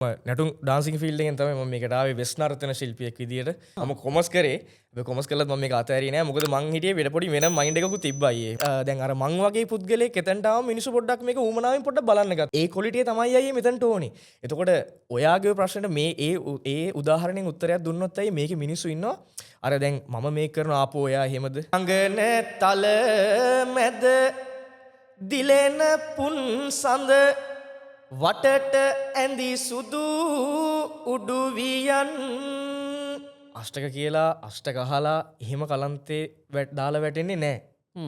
නැටුම් dancing field එකෙන් තමයි මම මේකට ආවේ වෙස් නර්තන ශිල්පියෙක් විදියට. මම කොමර්ස් කරේ. හැබැයි කොමර්ස් කළත් මම මේක අතෑරියේ නෑ. මොකද මං හිටියේ වෙන පොඩි වෙනම මයින්ඩ් එකකුත් තිබ්බා අයියේ. දැන් අර මං වගේ පුද්ගලයෙක් එතනට ආවම මිනිස්සු පොඩ්ඩක් මේක ඌමනාවෙන් පොඩ්ඩක් බලන්න ගත්තා. ඒ ක්වොලිටිය තමයි අයියේ මෙතනට ඕනේ. එතකොට ඔයාගේ ප්‍රශ්නෙට මේ ඒ ඒ උදාහරණයෙන් උත්තරයක් දුන්නොත් අයියේ මේකේ මිනිස්සු ඉන්නවා. අර දැන් මම මේක කරන ආපෝ ඔයා එහෙමද? අඟන තල මැද දිලෙන පුන් සඳ වටට ඇඳි සුදු උඩුවියන් අෂ්ටක කියලා අෂ්ටක අහලා එහෙම කලන්තේ දාලා වැටෙන්නේ නෑ.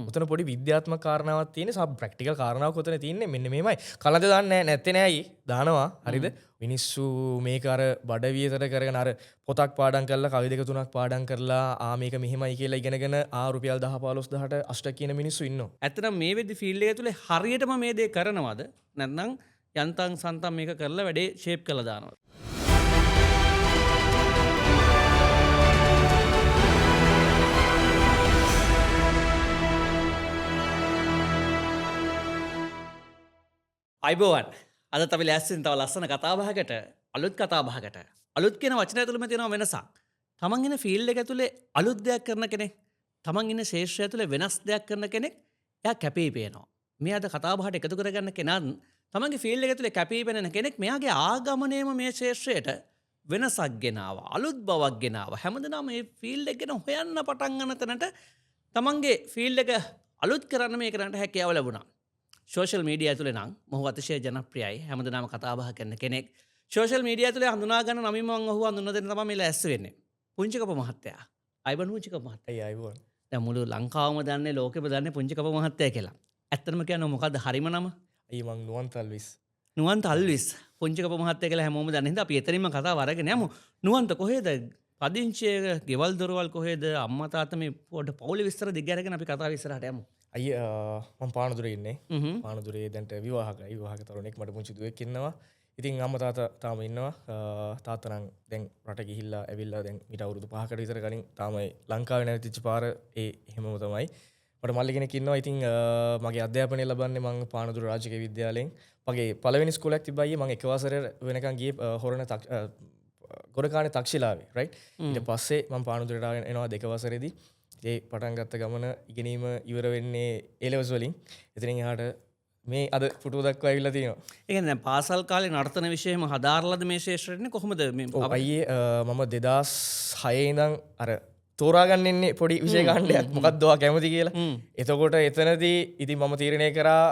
උතන පොඩි විද්‍යාත්මක කාරණාවක් තියෙන සබ් ප්‍රැක්ටිකල් කාරණාවක් උතන තියෙන්නේ මෙන්න මෙහෙමයි. කලන්තේ දාන්නේ නෑ, නැත්තේ නෑ අයියේ. දානවා. හරිද? මිනිස්සු මේක අර බඩ වියතට කරගෙන අර පොතක් පාඩම් කරලා කවි දෙක තුනක් පාඩම් කරලා ආ මේක මෙහෙමයි කියලා ඉගෙනගෙන ආ රුපියල් 10 15,000ට අෂ්ටක කියන මිනිස්සු ඉන්නවා. ඇත්තටම මේ වෙද්දි ෆීල්ඩ් එක ඇතුලේ හරියටම මේ දේ කරනවද? නැත්නම් යන්තම් සන්තම් මේක කරලා වැඩේ ෂේප් කරලා දානවද? අයිබෝවන්, අදත් අපි ලෑස්ති වෙන තව ලස්සන කතාබහකට, අලුත් කතාබහකට. අලුත් කියන වචනය ඇතුළෙම තියෙනවා වෙනසක්. තමන් ඉන්න ෆීල්ඩ් එක ඇතුලේ අලුත් දෙයක් කරන කෙනෙක්, තමන් ඉන්න ශේෂ්ත්‍රය ඇතුලේ වෙනස් දෙයක් කරන කෙනෙක්, එයා කැපී පේනවා. මේ අද කතාබහට එකතු කරගන්න කෙනත් තමන්ගේ ෆීල්ඩ් එක ඇතුලේ කැපී පෙනෙන කෙනෙක්. මෙයාගේ ආගමනයම මේ ශේෂ්ත්‍රයට වෙනසක් ගෙනාවා, අලුත් බවක් ගෙනාවා. හැමදෙනාම මේ ෆීල්ඩ් එක ගැන හොයන්න පටන් ගන්න තැනට තමන්ගේ ෆීල්ඩ් එක අලුත් කරන්න මේ කරන්නට හැකියාව ලැබුණා. සෝෂල් මීඩියා ඇතුලේ නම් මොහු අතිශය ජනප්‍රියයි. හැමදෙනාම කතා බහ කරන කෙනෙක්. සෝෂල් මීඩියා ඇතුලේ හඳුනා ගන්න නමින් මම ඔහු හඳුන්වා දෙන්න තමයි මේ ලෑස්ති වෙන්නේ. පුංචිකප මහත්තයා. අයිබෝන් පුංචිකප මහත්තයා. අයියා අයිබෝන්. දැන් මුළු ලංකාවම දන්නේ, ලෝකෙම දන්නේ පුංචිකප මහත්තයා කියලා. ඇත්තටම කියන්නේ මොකද්ද හරිම නම? අයියේ මං නුවන්ත අල්විස්. නුවන්ත අල්විස්. පුංචිකප මහත්තයා කියලා හැමෝම දන්නේ හින්දා අපි එතනින්ම කතාව අරගෙන යමු. නුවන්ත කොහෙද? පදිංචිය, ගෙවල් දොරවල් කොහෙද? අම්මා තාත්තා මේ පොඩ පවුලේ විස්තර දිග අරගෙන අපි කතාව ඉස්සරහට යමු. අයියේ මං පානදුරේ ඉන්නේ. පානදුරේ දැන්ට විවාහකයි. විවාහක තරුණෙක්. මට පුංචි දුවෙක් ඉන්නවා. ඉතින් අම්මා තාත්තා තාම ඉන්නවා. තාත්තා නම් දැන් රට ගිහිල්ලා ඇවිල්ලා දැන් මීට අවුරුදු 5කට විතර කලින් තාම ලංකාවේ නැවතිච්ච පාර ඒ එහෙමම තමයි. මට මල්ලි කෙනෙක් ඉන්නවා. ඉතින් මගේ අධ්‍යාපනය ලබන්නේ මං පානදුර රාජකීය විද්‍යාලයෙන්. මගේ පළවෙනි ස්කෝලයක් තිබ්බා අයියේ. මං එක වසර වෙනකන් ගියේ හොරණ ගොඩකානේ තක්ෂිලාවේ, රයිට්. ඊට පස්සේ මං පානදුරට එනවා දෙක වසරේදී. ඒ පටන් ගත්ත ගමන ඉගෙනීම ඉවර වෙන්නේ ඒ ලෙවල්ස් වලින්. එතනින් එහාට මේ අද පුටුව දක්වා ඇවිල්ලා තියෙනවා. ඒ කියන්නේ දැන් පාසල් කාලේ නර්තන විෂයෙම හදාarලාද මේ ශේෂ්ත්‍රයට එන්නේ කොහොමද මේ? ඔව් අයියේ, මම 2006 ඉඳන් අර තෝරාගන්න එන්නේ පොඩි විෂය කාණ්ඩයක් මොකක්ද ඔයා කැමති කියලා. එතකොට එතනදී ඉතින් මම තීරණය කරා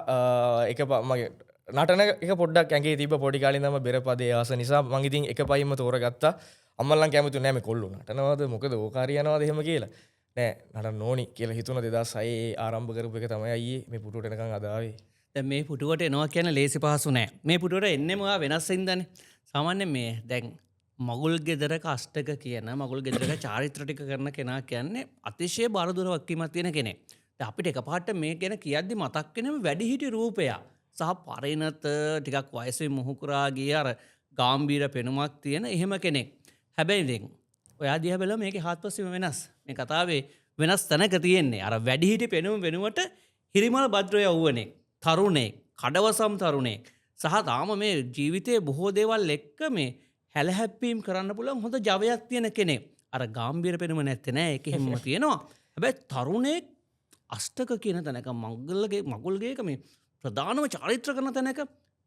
එක මගේ නටන එක පොඩ්ඩක් ඇඟේ තිබ්බ පොඩි කාලේ ඉඳන්ම බෙරපදේ ආස නිසා මං ඉතින් එක පයින්ම තෝරගත්තා. අම්මලා නම් කැමති නෑ මේ කොල්ලෝ නටනවද මොකද ඕක හරියනවද එහෙම කියලා. නෑ නටන්න ඕනි කියලා හිතුණා. 2006 ආරම්භ කරපු එක තමයි අයියේ මේ පුටුවට එනකන් අද ආවේ. දැන් මේ පුටුවට එනවා කියන්නේ ලේසි පහසු නෑ. මේ පුටුවට එන්නෙම ඔයා වෙනස් වෙන්දානේ. සාමාන්‍යයෙන් මේ දැන් මගුල් ගෙදරක අෂ්ටක කියන මගුල් ගෙදරක චාරිත්‍ර ටික කරන කෙනා කියන්නේ අතිශය බරදුර වගකීමක් තියෙන කෙනෙක්. දැන් අපිට එකපාරට මේ ගැන කියද්දි මතක් වෙනම වැඩිහිටි රූපයක් සහ පරිණත ටිකක් වයසේ මුහුකුරා ගිය අර ගාම්භීර පෙනුමක් තියෙන එහෙම කෙනෙක්. හැබැයි ඉතින් ඔයා දිහා බැලුවම මේකේ හාත්පසින්ම වෙනස්. මේ කතාවේ වෙනස් තැනක තියෙන්නේ. අර වැඩිහිටි පෙනුම වෙනුවට හිරිමල් භද්‍ර යෞවනෙක්, තරුණෙක්, කඩවසම් තරුණෙක් සහ තාම මේ ජීවිතයේ බොහෝ දේවල් එක්ක මේ හැලහැප්පීම් කරන්න පුළුවන් හොඳ ජවයක් තියෙන කෙනෙක්. අර ගාම්භීර පෙනුම නැත්තේ නෑ, ඒක එහෙමම තියෙනවා. හැබැයි තරුණෙක් අෂ්ටක කියන තැනක මගුල්ගේක මේ ප්‍රධානම චාරිත්‍ර කරන තැනක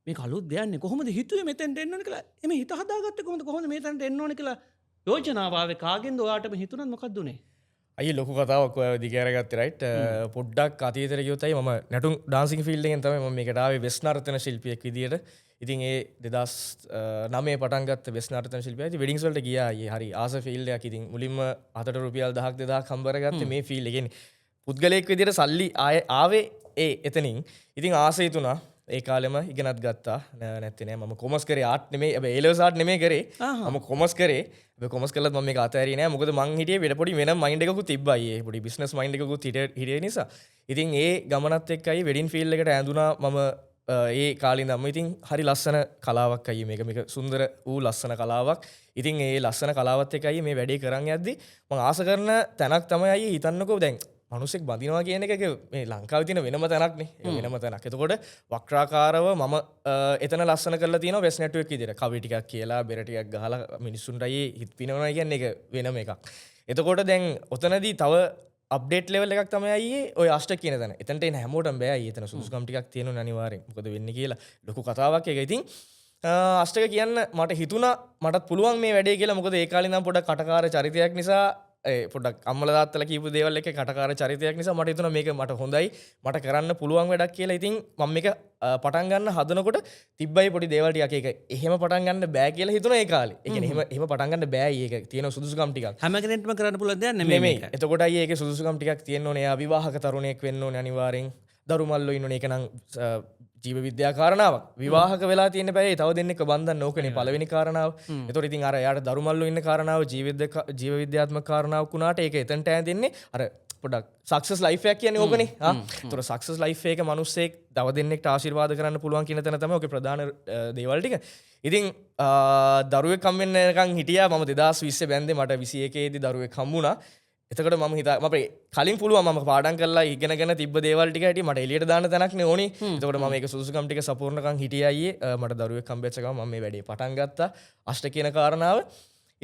මේක අලුත් දෙයක් නේ. කොහොමද හිතුවේ මෙතෙන්ට එන්න ඕනේ කියලා? එමේ හිත හදාගත්තේ කොහොමද? කොහොමද මේ තැනට එන්න ඕනේ කියලා යෝජනාව ආවේ කාගෙන්ද? ඔයාටම හිතුණත් මොකද්ද උනේ? අයියේ ලොකු කතාවක් ඔයා දිග අරගත්තේ රයිට්. පොඩ්ඩක් අතීතයට ගියොත් අයියේ මම නැටුම් ඩාන්සිං ෆීල්ඩ් එකෙන් තමයි මම මේකට ආවේ වෙස් නර්තන ශිල්පියෙක් විදියට. ඉතින් ඒ 2009 පටන් ගත්ත වෙස් නර්තන ශිල්පියා ඉතින් වෙඩින්ග්ස් වලට ගියා අයියේ. හරි ආස ෆීල්ඩ් එකක්. ඉතින් මුලින්ම අතට රුපියල් 1000ක් 2000ක් හම්බ කරගත්තේ මේ ෆීල්ඩ් එකෙන්. පුද්ගලයෙක් විදියට සල්ලි ආවේ ඒ එතනින්. ඉතින් ආස හිතුණා. ඒ කාලෙම ඉගෙනත් ගත්තා. නැත්තේ නෑ මම කොමර්ස් කරේ ආර්ට් නෙමෙයි. හැබැයි ඒ ලෙවල්ස් ආර්ට් නෙමෙයි කරේ. මම කොමර්ස් කරේ. හැබැයි කොමර්ස් කළත් මම මේක අතෑරියේ නෑ. මොකද මං හිටියේ වෙන පොඩි වෙනම මයින්ඩ් එකකුත් තිබ්බා අයියේ. පොඩි බිස්නස් මයින්ඩ් එකකුත් හිටිය නිසා. ඉතින් ඒ ගමනත් එක්ක අයියේ වෙඩින් ෆීල්ඩ් එකට ඇඳුනා මම ඒ කාලේ ඉඳන්ම. ඉතින් හරි ලස්සන කලාවක් අයියේ මේක. මේක සුන්දර වූ ලස්සන කලාවක්. ඉතින් ඒ ලස්සන කලාවත් එක්ක අයියේ මේ වැඩේ කරන් යද්දි මං ආස කරන තැනක් තමයි අයියේ හිතන්නකෝ දැන් මනුස්සෙක් බඳිනවා කියන එක මේ ලංකාවේ තියෙන වෙනම තැනක් නේ. ඒක වෙනම තැනක්. එතකොට වක්‍රාකාරව මම එතන ලස්සන කරලා තියෙනවා වෙස් නැටුවෙක් විදියට. කවි ටිකක් කියලා බෙර ටිකක් ගහලා මිනිස්සුන්ට අයියේ හිත පිනවනවා කියන්නේ ඒක වෙනම එකක්. එතකොට දැන් ඔතනදී තව අප්ඩේට් ලෙවල් එකක් තමයි අයියේ ඔය අෂ්ටක කියන තැන. එතනට එන හැමෝටම බෑ අයියේ. එතන සුදුසුකම් ටිකක් තියෙනුනේ අනිවාර්යෙන්. මොකද වෙන්නේ කියලා ලොකු කතාවක් ඒක. ඉතින් අෂ්ටක කියන්න මට හිතුණා මටත් පුළුවන් මේ වැඩේ කියලා. මොකද ඒ කාලේ ඉඳන් පොඩක් කටකාර චරිතයක් නිසා, ඒ පොඩක් අම්මලා තාත්තලා කියපු දේවල් එක්ක කටකාර චරිතයක් නිසා මට හිතුණා මේක මට හොඳයි, මට කරන්න පුළුවන් වැඩක් කියලා. ඉතින් මම මේක පටන් ගන්න හදනකොට තිබ්බයි පොඩි දේවල් ටිකක්. ඒක එහෙම පටන් ගන්න බෑ කියලා හිතුණා ඒ කාලේ. ඒ කියන්නේ එහෙම පටන් ගන්න බෑ ඒක තියෙන සුදුසුකම් ටිකක්. හැම කෙනෙක්ටම කරන්න පුළුවන් දෙයක් නෙමෙයි මේක. එතකොට අයියේ ඒකේ සුදුසුකම් ටිකක් තියෙන්න ඕනේ. එයා විවාහක තරුණයෙක් වෙන්න ඕනේ අනිවාර්යෙන්. දරු මල්ලෝ ඉන්න ඕනේ. ඒක නම් ජීව විද්‍යා කාරණාවක්. විවාහක වෙලා තියෙන බෑ තව දෙන්නෙක්ව බන්ධන්න ඕකනේ පළවෙනි කාරණාව. එතකොට ඉතින් අර එයාට දරු මල්ලෝ ඉන්න කාරණාව ජීව විද්‍යාත්මක කාරණාවක් වුණාට ඒක එතනට ඈඳෙන්නේ අර පොඩක් සක්සස් ලයිෆ් එකක් කියන්නේ ඕකනේ. එතකොට සක්සස් ලයිෆ් එක මිනිස්සෙක් තව දෙන්නෙක්ට ආශිර්වාද කරන්න පුළුවන් කියන තැන තමයි ඔකේ ප්‍රධාන දේවල් ටික. ඉතින් දරුවෙක් හම් වෙන්න යනකම් හිටියා මම 2020 බැන්දේ. මට 21 දී දරුවෙක් හම්බුණා. එතකොට මම හිතා මම අපේ කලින් පුළුවන් මම පාඩම් කරලා ඉගෙනගෙන තිබ්බ දේවල් ටික හිටියේ මට එළියට දාන්න තැනක් නේ ඕනි. එතකොට මම ඒක සුදුසුකම් ටික සපූර්ණකම් හිටියේ අයියේ. මට දරුවෙක් හම්බෙච්ච ගමන් මම මේ වැඩේ පටන් ගත්තා. අෂ්ට කියන කාරණාව.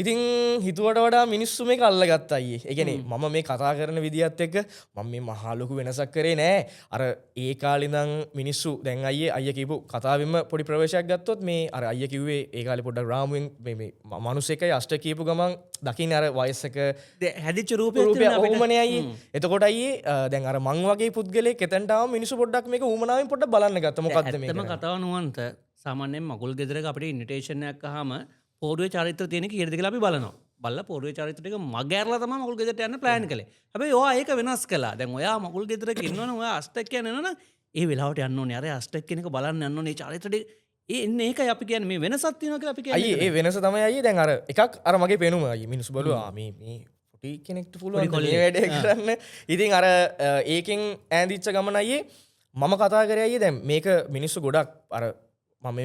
ඉතින් හිතුවට වඩා මිනිස්සු මේක අල්ලගත්තා අයියේ. ඒ කියන්නේ මම මේ කතා කරන විදියත් එක්ක මම මේ මහා ලොකු වෙනසක් කරේ නෑ. අර ඒ කාලේ ඉඳන් මිනිස්සු දැන් අයියේ අයියා කියපු කතාවෙන්ම පොඩි ප්‍රවේශයක් ගත්තොත් මේ අර අයියා කිව්වේ ඒ කාලේ පොඩ්ඩක් රාමුවෙන් මේ මේ මනුස්සෙකයි අෂ්ට කියපු ගමන් දකින්න අර වයසක හැදිච්ච රූපයක් රූපය තියෙනවා අපිට. ඔහොමනේ අයියේ. එතකොට අයියේ දැන් අර මං වගේ පුද්ගලයෙක් එතනට ආවම මිනිස්සු පොඩ්ඩක් මේක ඌමනාවෙන් පොඩ්ඩක් බලන්න ගත්තා. මොකද්ද මේක? ඇත්තම කතාව නුවන්ත සාමාන්‍යයෙන් මගුල් ගෙදරක අපිට ඉන්විටේෂන් එකක් අහම පෝරුවේ චරිත්‍ර තියෙන කීයද කියලා අපි බලනවා. බලලා පෝරුවේ චරිත්‍ර ටික මග ඇරලා තමයි මගුල් ගෙදරට යන්න ප්ලෑන් කළේ. හැබැයි ඔයා ඒක වෙනස් කළා. දැන් ඔයා මගුල් ගෙදරක ඉන්නවනම් ඔයා අෂ්ටක කියන එනවනම් ඒ වෙලාවට යන්න ඕනේ. අර අෂ්ටක කියන එක බලන්න යන්න ඕනේ. ඒ චරිත්‍ර ටික ඒ එන්නේ ඒකයි අපි කියන්නේ මේ වෙනසක් තියෙනවා කියලා අපි කියන්නේ. අයියේ ඒ වෙනස තමයි අයියේ දැන් අර එකක් අර මගේ පෙනුම අයියේ මිනිස්සු බලුවා මේ මේ පොඩි කෙනෙක්ට පුළුවන් පොඩි මේ වැඩේ කරන්න. ඉතින් අර ඒකෙන් ඈඳිච්ච ගමන අයියේ මම කතා කරේ අයියේ දැන් මේක මිනිස්සු ගොඩක් අර මම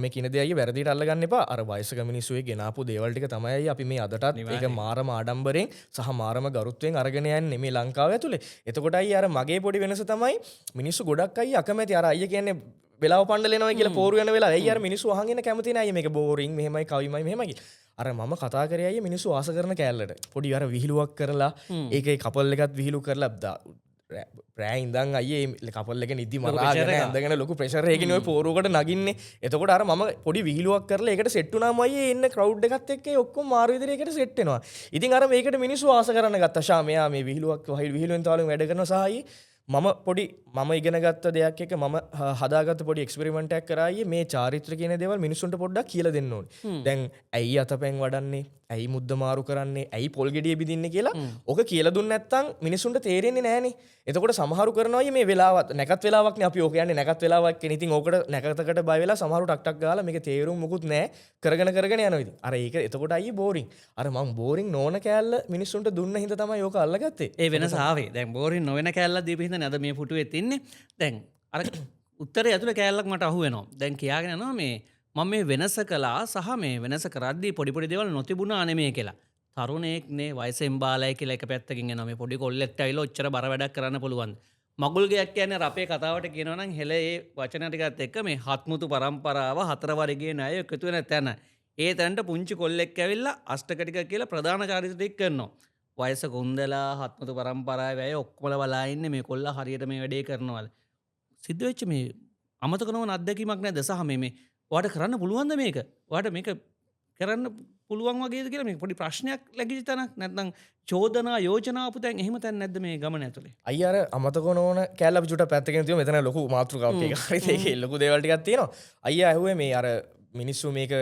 මේ කියන දේ අයියේ වැරදිට අල්ලගන්න එපා. අර වයසක මිනිස්සු ඒ ගෙනාපු දේවල් ටික තමයි අයියේ අපි මේ අදටත් ඒක මාරම ආඩම්බරෙන් සහ මාරම ගරුත්වයෙන් අරගෙන යන්නේ මේ ලංකාව ඇතුලේ. එතකොට අයියේ අර මගේ පොඩි වෙනස තමයි මිනිස්සු ගොඩක් අයියේ අකමැති. අර අයියේ කියන්නේ වෙලාව පණ්ඩල එනවා කියලා පෝරු යන වෙලාව. ඇයි අර මිනිස්සු අහන් ඉන්න කැමති නෑ අයියේ මේක බෝරින් මෙහෙමයි කවිමයි මෙහෙමයි කියලා. අර මම කතා කරේ අයියේ මිනිස්සු ආස කරන කෑල්ලට පොඩි අර විහිළුවක් කරලා ඒකේ කපල් එකත් විහිළු කරලා රෑ ඉඳන් අයියේ මේ කපල් එක නිදි මරාගෙන ඇඳගෙන ලොකු ප්‍රෙෂර් එකකින් ඔය පෝරුවකට නගින්නේ. එතකොට අර මම පොඩි විහිළුවක් කරලා ඒකට සෙට් වුණාම අයියේ එන්න ක්‍රවුඩ් එකත් එක්ක ඒ ඔක්කොම මාරු විදිහට ඒකට සෙට් වෙනවා. ඉතින් අර මේකට මිනිස්සු ආස කරන්න ගත්තා. ෂා මෙයා මේ විහිළුවක් විහිළුවෙන් තාලෙන් වැඩ කරනවා සහ අයියේ මම පොඩි මම ඉගෙන ගත්ත දෙයක් එක්ක මම හදාගත්ත පොඩි එක්ස්පෙරිමන්ට් එකක් කරා අයියේ මේ චාරිත්‍ර කියන දේවල් මිනිස්සුන්ට පොඩ්ඩක් කියලා දෙන්න ඕනේ. දැන් ඇයි අතපැන් වඩන්නේ, ඇයි මුද්ද මාරු කරන්නේ, ඇයි පොල් ගෙඩිය බිඳින්නේ කියලා ඔක කියලා දුන්නේ නැත්නම් මිනිස්සුන්ට තේරෙන්නේ නෑනේ. එතකොට සමහරු කරනවා අයියේ මේ වෙලාවත් නැකත් වෙලාවක් නේ අපි ඕක යන්නේ නැකත් වෙලාවක් කියන්නේ. ඉතින් ඕකට නැකතකට බය වෙලා සමහරු ටක් ටක් ගාලා මේක තේරුම් මොකුත් නෑ කරගෙන කරගෙන යනවා ඉතින්. අර ඒක එතකොට අයියේ බෝරින්. අර මං බෝරින් නොවන කෑල්ල මිනිස්සුන්ට දුන්න හින්දා තමයි ඕක අල්ලගත්තේ. ඒ වෙනස ආවේ. දැන් බෝරින් නොවන කෑල්ලක් දීපු හින්දානේ අද මේ පුටුවෙත් ඉන්නේ. දැන් අර උත්තරේ ඇතුලේ කෑල්ලක් මට අහු වෙනවා. දැන් කියාගෙන යනවා මේ මම මේ වෙනස කළා සහ මේ වෙනස කරද්දී පොඩි පොඩි දේවල් නොතිබුණා නෙමෙයි කියලා. තරුණයෙක් නේ වයසෙන් බාලයි කියලා එක පැත්තකින් එනවා. මේ පොඩි කොල්ලෙක්ට ඇවිල්ලා ඔච්චර බර වැඩක් කරන්න පුළුවන්. මගුල් ගෙයක් කියන්නේ අර අපේ කතාවට කියනවා නම් හෙළ ඒ වචන ටිකත් එක්ක මේ හත්මුතු පරම්පරාව හතර වර්ගයේ ණය එකතු වෙන තැන. ඒ තැනට පුංචි කොල්ලෙක් ඇවිල්ලා අෂ්ටක ටික කියලා ප්‍රධාන චරිත ටික කරනවා. වයස කොන්දලා හත්මුතු පරම්පරාවේ අය ඔක්කොම බලා ඉන්නේ මේ කොල්ලා හරියට මේ වැඩේ කරනවද. සිද්ධ වෙච්ච මේ අමතක නොවන අත්දැකීමක් නේද? සහ මේ ඔයාට කරන්න පුළුවන්ද මේක? ඔයාට මේක කරන්න පුළුවන් වගේද කියලා මේ පොඩි ප්‍රශ්නයක් ලැබිච්ච තැනක් නැත්නම් චෝදනා යෝජනා ආපු තැන් එහෙම තැන් නැද්ද මේ ගමන ඇතුලේ? අයියා අර අමතක නොවන කෑල්ල අපි චුට්ටක් පැත්තකින් තියමු. මෙතන ලොකු මාතෘකාවක් ඒක. හරිද? ඒකේ ලොකු දේවල් ටිකක් තියෙනවා. අයියා ඇහුවේ මේ අර මිනිස්සු මේක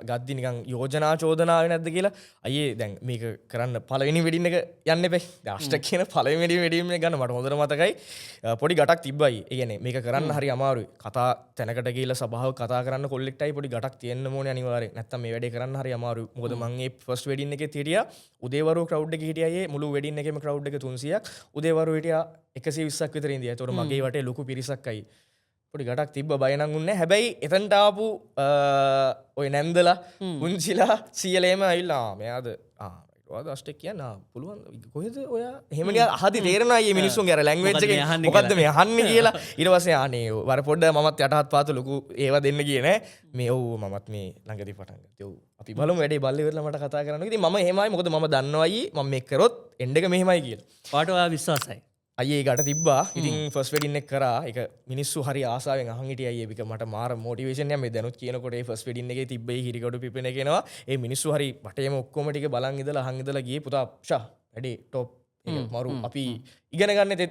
ගද්දි නිකන් යෝජනා චෝදනා ආවේ නැද්ද කියලා. අයියේ දැන් මේක කරන්න පළවෙනි වෙඩින් එක යන්න එපා. දැන් අෂ්ට කියන පළවෙනි වෙඩින් එක ගන්න මට හොඳට මතකයි. පොඩි ගටක් තිබ්බයි. ඒ කියන්නේ මේක කරන්න හරි අමාරුයි. කතා තැනකට ගිහිල්ලා සභාවක කතා කරන්න කොල්ලෙක්ටයි පොඩි ගටක් තියෙන්න ඕනේ අනිවාර්යෙන්. නැත්තම් මේ වැඩේ කරන්න හරි අමාරුයි. මොකද මං ඒ ෆස්ට් වෙඩින් එකෙත් හිටියා. උදේවරුව ක්‍රවුඩ් එකේ හිටියා අයියේ. මුළු වෙඩින් එකේම ක්‍රවුඩ් එක 300ක්. උදේවරුව හිටියා 120ක් විතර ඉඳියා. ඒතකොට මගේ වටේ ලොකු පිරිසක් අයියේ. පොඩි ගටක් තිබ්බ බය නම් උන්නේ නැහැ. හැබැයි එතනට ආපු ඔය නැන්දලා පුංචිලා සියලේම ඇවිල්ලා මෙයාද ඔයාද අෂ්ටක කියන්න පුළුවන් කොහෙද ඔයා එහෙම නිකන් අහදි තේරෙනවා අයියේ මිනිස්සුන්ගේ අර ලැන්ග්වේජ් මොකද්ද එකෙන් මේ අහන්නේ මොකද්ද මේ අහන්නේ කියලා. ඊට පස්සේ අනේ වර පොඩ්ඩක් මමත් යටහත් පාත ලොකු ඒවා දෙන්න ගියේ නෑ. මේ ඔව් මමත් මේ ළඟදී පටන් ගත්තා. ඔව් අපි බලමු වැඩේ බල්ලේ ඉවරලා මට කතා කරන්න. ඉතින් මම එහෙමයි, මොකද මම දන්නවා අයියේ මම මේක කරොත් එන්ඩ් එක මෙහෙමයි කියලා. ඔයාට ඔයා විශ්වාසයි. අයියේ ඒකට තිබ්බා. ඉතින් ෆස්ට් වෙඩින් එක කරා. ඒක මිනිස්සු හරි ආසාවෙන් අහන් හිටියේ අයියේ. ඒක මට මාර මොටිවේෂන් එකක් මේ දැනුත් කියනකොට ඒ ෆස්ට් වෙඩින් එකේ තිබ්බ ඒ හිරිකඩු පිපෙන එක එනවා. ඒ මිනිස්සු හරි වටේම ඔක්කොම ටික බලන් ඉඳලා අහන් ඉඳලා ගියේ පුතා ෂා වැඩේ ටොප්. ඒක මරු අපි ඉගෙන ගන්න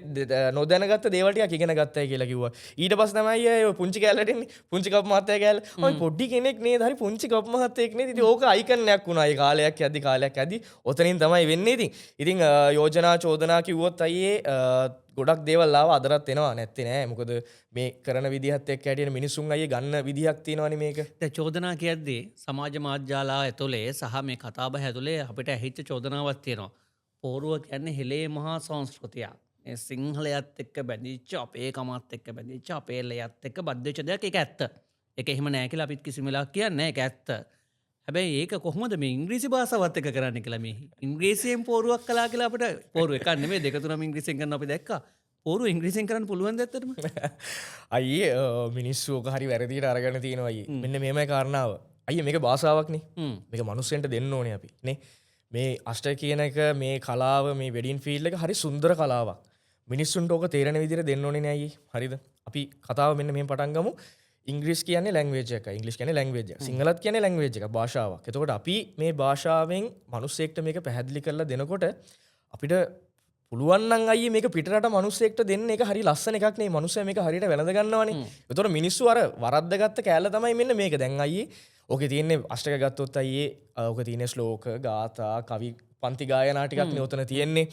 නොදැනගත්ත දේවල් ටිකක් ඉගෙන ගත්තයි කියලා කිව්වා. ඊට පස්සේ තමයි අයියේ ඔය පුංචි කෑල්ලට එන්නේ. පුංචි කප් මහත්තයා කෑල්ල. ඔය පොඩි කෙනෙක් නේද? හරි පුංචි කප් මහත්තයෙක් නේද? ඉතින් ඕක අයිකන් එකක් වුණා. ඒ කාලයක් යද්දි කාලයක් යද්දි ඔතනින් තමයි වෙන්නේ ඉතින්. ඉතින් යෝජනා චෝදනා කිව්වොත් අයියේ ගොඩක් දේවල් ආවා, අදටත් එනවා නැත්තේ නෑ. මොකද මේ කරන විදිහත් එක්ක හැටියට මිනිසුන් අයියේ ගන්න විදිහක් තියෙනවනේ මේක. දැන් චෝදනා කියද්දී සමාජ මාධ්‍යාලා ඇතුලේ සහ මේ කතාබහ ඇතුලේ අපිට ඇහිච්ච චෝදනාවක් තියෙනවා. පෝරුව කියන්නේ හෙලේ මහා සංස්කෘතියක්. මේ සිංහලයත් එක්ක බැඳිච්ච, අපේ කමත් එක්ක බැඳිච්ච, අපේ ලයත් එක්ක බද්ධ වෙච්ච දෙයක්. ඒක ඇත්ත. ඒක එහෙම නෑ කියලා අපිත් කිසිම වෙලාවක කියන්නේ නෑ. ඒක ඇත්ත. හැබැයි ඒක කොහොමද මේ ඉංග්‍රීසි භාෂාවත් එක්ක කරන්නේ කියලා, මේ ඉංග්‍රීසියෙන් පෝරුවක් කළා කියලා අපිට පෝරුව එකක් නෙමෙයි දෙක තුනම ඉංග්‍රීසියෙන් කරන අපි දැක්කා. පෝරුව ඉංග්‍රීසියෙන් කරන්න පුළුවන් ද ඇත්තටම? අයියේ මිනිස්සු ඔක හරි වැරදියට අරගෙන තියෙනවා අයියේ. මෙන්න මෙහෙමයි කාරණාව. අයියේ මේක භාෂාවක්නේ. මේක මිනිස්සුන්ට දෙන්න ඕනේ අපි නේ. මේ අෂ්ට කියන එක, මේ කලාව, මේ වෙඩින් ෆීල්ඩ් එක හරි සුන්දර කලාවක්. මිනිස්සුන්ට ඕක තේරෙන විදිහට දෙන්න ඕනේ නේ අයියේ. හරිද? අපි කතාව මෙන්න මෙහෙම පටන් ගමු. ඉංග්‍රීසි කියන්නේ ලැන්ග්වේජ් එකයි. ඉංග්‍රීසි කියන්නේ ලැන්ග්වේජ් එක. සිංහලත් කියන්නේ ලැන්ග්වේජ් එකක්, භාෂාවක්. එතකොට අපි මේ භාෂාවෙන් මිනිස්සෙක්ට මේක පැහැදිලි කරලා දෙනකොට අපිට පුළුවන් නම් අයියේ මේක පිටරට මිනිස්සෙක්ට දෙන්න එක හරි ලස්සන එකක් නේ. මිනිස්සයා මේක හරියට වැළඳ ගන්නවනේ. එතකොට මිනිස්සු අර වරද්දගත්ත කෑල්ල තමයි මෙන්න මේක. දැන් අයියේ ඕකේ තියෙන්නේ අෂ්ටක ගත්තොත් අයියේ ඕකේ තියෙන ශ්ලෝක, ගාථා, කවි, පන්ති ගායනා ටිකක් නේ ඔතන තියෙන්නේ.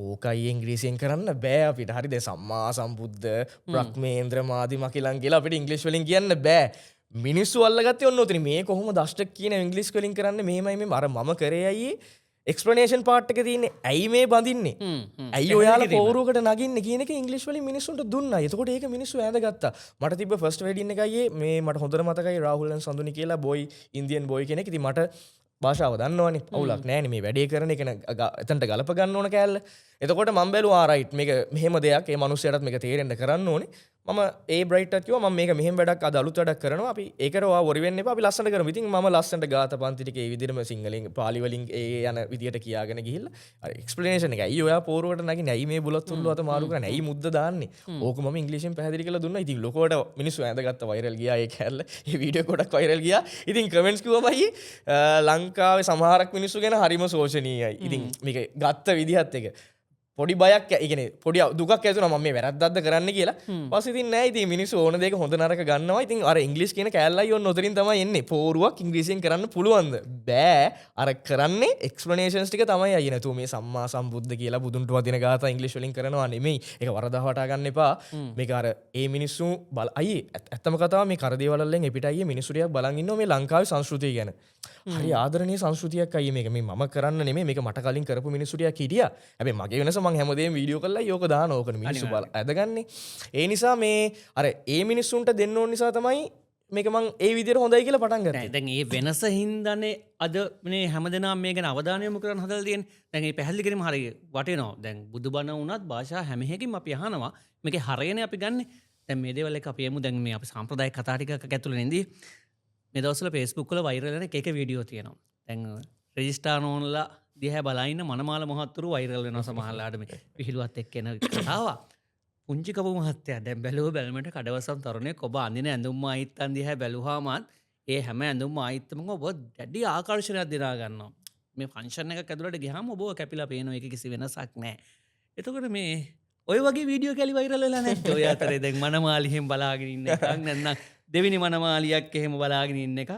ඕක අයියේ ඉංග්‍රීසියෙන් කරන්න බෑ අපිට. හරි දැන් සම්මා සම්බුද්ධ, බ්‍රහ්මේන්ද්‍ර මාදි මකිලන් කියලා අපිට ඉංග්‍රීසි වලින් කියන්න බෑ. මිනිස්සු අල්ලගත්තේ ඔන්න ඔතන. මේ කොහොමද අෂ්ටක කියන ඉංග්‍රීසි වලින් කරන්නේ මෙහෙමයි මේ අර මම කරේ අයියේ එක්ස්ප්ලනේෂන් පාර්ට් එක තියෙන්නේ. ඇයි මේ බඳින්නේ? ඇයි ඔයාලා පෝරුවකට නගින්නේ කියන එක ඉංග්‍රීසි වලින් මිනිස්සුන්ට දුන්නා. එතකොට ඒක මිනිස්සු ඈඳගත්තා. මට තිබ්බ ෆස්ට් වෙඩින් එක අයියේ මේ මට හොඳට මතකයි රාහුල් ඇන් සඳුනි කියලා බොයි, ඉන්දියන් බොයි කෙනෙක්. ඉතින් මට භාෂාව දන්නවනේ. අවුලක් නෑනේ මේ වැඩේ කරන එක එතනට ගලප ගන්න ඕන කෑල්ල. එතකොට මම බැලුවා රයිට් මේක මෙහෙම දෙයක්. ඒ මනුස්සයාටත් මේක තේරෙන්න කරන්න ඕනේ. මම ඒ බ්‍රයිට්ටත් කිව්වා මම මේක මෙහෙම වැඩක් අද අලුත් වැඩක් කරනවා. අපි ඒකට ඔයා වොරි වෙන්න එපා. අපි ලස්සනට කරමු. ඉතින් මම ලස්සනට ගාත පන්ති ටික ඒ විදිහටම සිංහලෙන් පාලි වලින් ඒ යන විදිහට කියාගෙන ගිහිල්ලා අර එක්ස්ප්ලනේෂන් එක. ඇයි ඔයා පෝරුවට නගින්නේ? ඇයි මේ බුලත් උල්ලු අත මාරු කරන්නේ? ඇයි මුද්ද දාන්නේ? ඕක මම ඉංග්‍රීසියෙන් පැහැදිලි කරලා දුන්නා. ඉතින් ලොකෝට මිනිස්සු ඇඳගත්ත, වෛරල් ගියා ඒ කෑල්ල. ඒ වීඩියෝ ගොඩක් වෛරල් ගියා. ඉතින් කමෙන්ට්ස් කිව්වම අයියේ ලංකාවේ සමහරක් මිනිස්සු ගැන හරිම ශෝෂණීයයි. ඉතින් මේක ගත්ත විදිහත් එක පොඩි බයක්, ඒ කියන්නේ පොඩි දුකක් ඇති වුණා මම මේ වැරද්දක්ද කරන්න කියලා. පස්සේ ඉතින් නෑ, ඉතින් මිනිස්සු ඕන දෙයක හොඳ නරක ගන්නවා. ඉතින් අර ඉංග්‍රීසි කියන කෑල්ලයි ඔන්න ඔතනින් තමයි එන්නේ. පෝරුවක් ඉංග්‍රීසියෙන් කරන්න පුළුවන්ද? බෑ. අර කරන්නේ එක්ස්ප්ලනේෂන්ස් ටික තමයි අයියේ. නැතුව මේ සම්මා සම්බුද්ධ කියලා බුදුන්ට වදින ගාථා ඉංග්‍රීසි වලින් කරනවා නෙමෙයි. ඒක වරදා වටා ගන්න එපා. මේක අර ඒ මිනිස්සු අයියේ ඇත්තම කතාව මේ කරදේවල් වලින් එපිට අයියේ මිනිස්සු ටිකක් බලන් ඉන්නවා මේ ලංකාවේ සංස්කෘතිය ගැන. හරි ආදරණීය සංස්කෘතියක් අයියේ මේක. මේ මම කරන්න නෙමෙයි, මේක මට කලින් කරපු මිනිස්සු ටිකක් හිටියා. හැබැයි මගේ වෙනස මං හැමදේම වීඩියෝ කරලා යෝක දාන ඕකනේ මිනිස්සු බල ඇදගන්නේ. ඒ නිසා මේ අර ඒ මිනිස්සුන්ට දෙන්න ඕන නිසා තමයි මේක මං ඒ විදිහට හොඳයි කියලා පටන් ගත්තේ. දැන් ඒ වෙනස හින්දානේ අද මේ හැමදෙනාම මේ ගැන අවධානය යොමු කරන්න හදලා තියෙන්නේ. දැන් මේ පැහැදිලි කිරීම හරිය වටිනවා. දැන් බුදුබණ වුණත් භාෂා හැම එකකින්ම අපි අහනවා. මේකේ හරයනේ අපි ගන්නෙ. දැන් මේ දේවල් එක අපි එමු. දැන් මේ අපි සාම්ප්‍රදායික කතා ටිකක් ඇතුළේ නේද? මේ දවස්වල Facebook වල වෛරල් වෙන එක එක වීඩියෝ තියෙනවා. දැන් රෙජිස්ටාර් නෝන්ලා දිහා බලා ඉන්න මනමාල මහත්තුරු වෛරල් වෙනවා සමහරලාට මේ විහිළුවත් එක්ක එන කතාවක්. පුංචි කපු මහත්තයා දැන් බැලුව බැලමට කඩවසම් තරුණයෙක් ඔබ අඳින ඇඳුම් ආයිත්තන් දිහා බැලුවාමත් ඒ හැම ඇඳුම් ආයිත්තමම ඔබ දැඩි ආකර්ෂණයක් දිනා ගන්නවා. මේ ෆන්ක්ෂන් එකක් ඇතුළට ගියාම ඔබව කැපිලා පේනවා. ඒක කිසි වෙනසක් නෑ. එතකොට මේ ඔය වගේ වීඩියෝ කැලි වෛරල් වෙලා නැද්ද? ඔය අතරේ දැන් මනමාලියෙන් බලාගෙන ඉන්න එකක් නැත්නම් දෙවෙනි මනමාලියක් එහෙම බලාගෙන ඉන්න එක.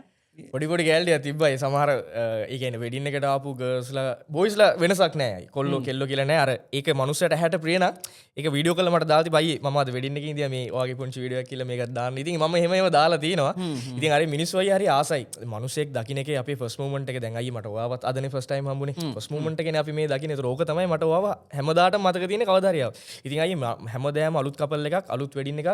පොඩි පොඩි කෑල්ල ටිකක් තිබ්බා. ඒ සමහර ඒ කියන්නේ වෙඩින් එකට ආපු ගර්ල්ස්ලා බොයිස්ලා වෙනසක් නෑ. කොල්ලෝ කෙල්ලෝ කියලා නෑ. අර ඒක මනුස්සයට ඇහැට ප්‍රිය නම් ඒක වීඩියෝ කරලා මට දාලා තිබ්බා. අයියේ මම අද වෙඩින් එකේ ඉඳියා මේ ඔයාගේ පුංචි වීඩියෝ එකක් කියලා මේකක් දාන්න. ඉතින් මම එහෙම ඒවා දාලා තිනවා. ඉතින් අර මිනිස්සු අයියේ හරි ආසයි. මිනිස්සෙක් දකින්න එකේ අපේ ෆස්ට් මූවමන්ට් එක දැන් අයියේ මට ඔයාවත් අදනේ ෆස්ට් ටයිම් හම්බුනේ. ෆස්ට් මූවමන්ට් එකනේ අපි මේ දකින්නේ. ඒතර ඕක තමයි මට ඔයාව හැමදාටම මතක තියෙන්නේ කවදා හරි ආව. ඉතින් අයියේ හැමදාම අලුත් කපල් එකක් අලුත් වෙඩින් එකක්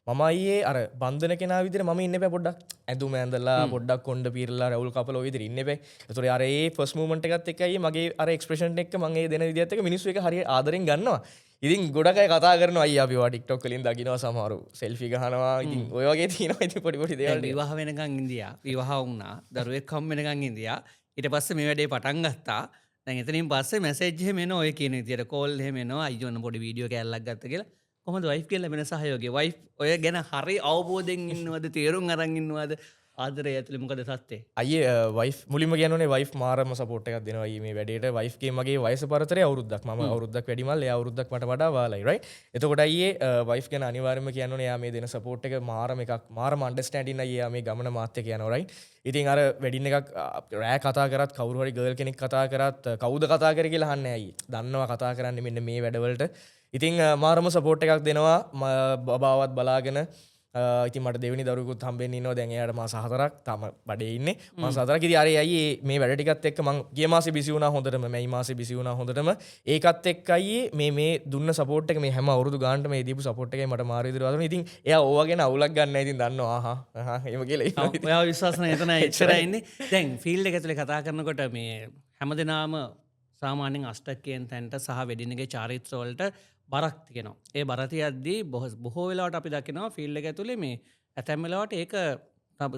මම අයියේ අර බන්ධන කෙනා විදිහට මම ඉන්න බෑ පොඩ්ඩක්. ඇඳුම ඇඳලා පොඩ්ඩක් කොණ්ඩ පීරලා රවුල් කපලා ඔය විදිහට ඉන්න එපා. ඒතකොට අර ඒ ෆස්ට් මූව්මන්ට් එකත් එක්ක අයියේ මගේ අර එක්ස්ප්‍රෙෂන් එක මං ඒ දෙන විදිහත් එක්ක මිනිස්සු ඒක හරිය ආදරෙන් ගන්නවා. ඉතින් ගොඩක් අය කතා කරනවා අයියා අපි ඔයා TikTok වලින් දකින්නවා සමහරු සෙල්ෆි ගහනවා. ඉතින් ඔය වගේ තියෙනවා ඉතින් පොඩි පොඩි දේවල්. විවාහ වෙනකන් ඉඳියා, විවාහ වුණා, දරුවෙක් හම්බ වෙනකන් ඉඳියා. ඊට පස්සේ මේ වැඩේ පටන් ගත්තා. දැන් එතනින් පස්සේ මැසේජ් එහෙම එනවා ඔය කියන විදියට, කෝල් එහෙම එනවා අයියෝ ඔන්න පොඩි වීඩියෝ කෑල්ලක් ගත්ත කියලා. කොහොමද වයිෆ් කියලා ලැබෙන සහයෝගය? වයිෆ් ඔය ගැන හරි අවබෝධයෙන් ඉන්නවද, තේරුම් අරන් ඉන්නවද? ආදරය ඇතුලේ මොකද සත්‍යේ? අයියේ වයිෆ් මුලින්ම කියන්න ඕනේ වයිෆ් මාරම සපෝට් එකක් දෙනවා අයියේ මේ වැඩේට. වයිෆ්ගේ මගේ වයස පරතරය අවුරුද්දක්. මම අවුරුද්දක් වැඩිමල්, එයා අවුරුද්දක් මට වඩා වාලයි රයිට්. එතකොට අයියේ වයිෆ් ගැන අනිවාර්යයෙන්ම කියන්න ඕනේ එයා මේ දෙන සපෝට් එක මාරම එකක්, මාරම අන්ඩර්ස්ටෑන්ඩින් අයියේ එයා මේ ගමන මාත් එක්ක යනවා රයිට්. ඉතින් අර වෙඩින් එකක් රෑ කතා කරත් කවුරු හරි ගර්ල් කෙනෙක් කතා කරත් කවුද කතා කරේ කියලා අහන්නේ අයියේ. දන්නවා කතා කරන්නේ මෙන්න මේ වැඩවලට. ඉතින් මාරම සපෝට් එකක් දෙනවා බබාවත් බලාගෙන. ඉතින් මට දෙවෙනි දරුවෙකුත් හම්බෙන්න ඉන්නවා. දැන් එයාට මාස 4ක් තාම බඩේ ඉන්නේ. මාස 4ක්. ඉතින් අර අයියේ මේ වැඩ ටිකත් එක්ක මං ගිය මාසේ බිසි වුණා හොඳටම, මැයි මාසේ බිසි වුණා හොඳටම. ඒකත් එක්ක අයියේ මේ දුන්න සපෝට් එක මේ හැම අවුරුදු ගානටම මේ දීපු සපෝට් එකයි මට මාර විදිහට වදුනා. ඉතින් එයා ඕවා ගැන අවුලක් ගන්න නැහැ. ඉතින් දන්නවා ආහා ආහා එහෙම කියලා ඉන්නවා. ඔව්, ඔයාව විශ්වාස නැහැ එතන එච්චරයි ඉන්නේ. දැන් ෆීල්ඩ් එක ඇතුලේ කතා කරනකොට මේ හැමදෙනාම සාමාන්‍යයෙන් අෂ්ටකයෙන් තැනට සහ වෙඩින් එකේ චාරිත්‍ර වලට බරක් තියෙනවා. ඒ බර තියද්දී බොහෝ වෙලාවට අපි දකිනවා ෆීල්ඩ් එක ඇතුලේ මේ ඇතැම් වෙලාවට ඒක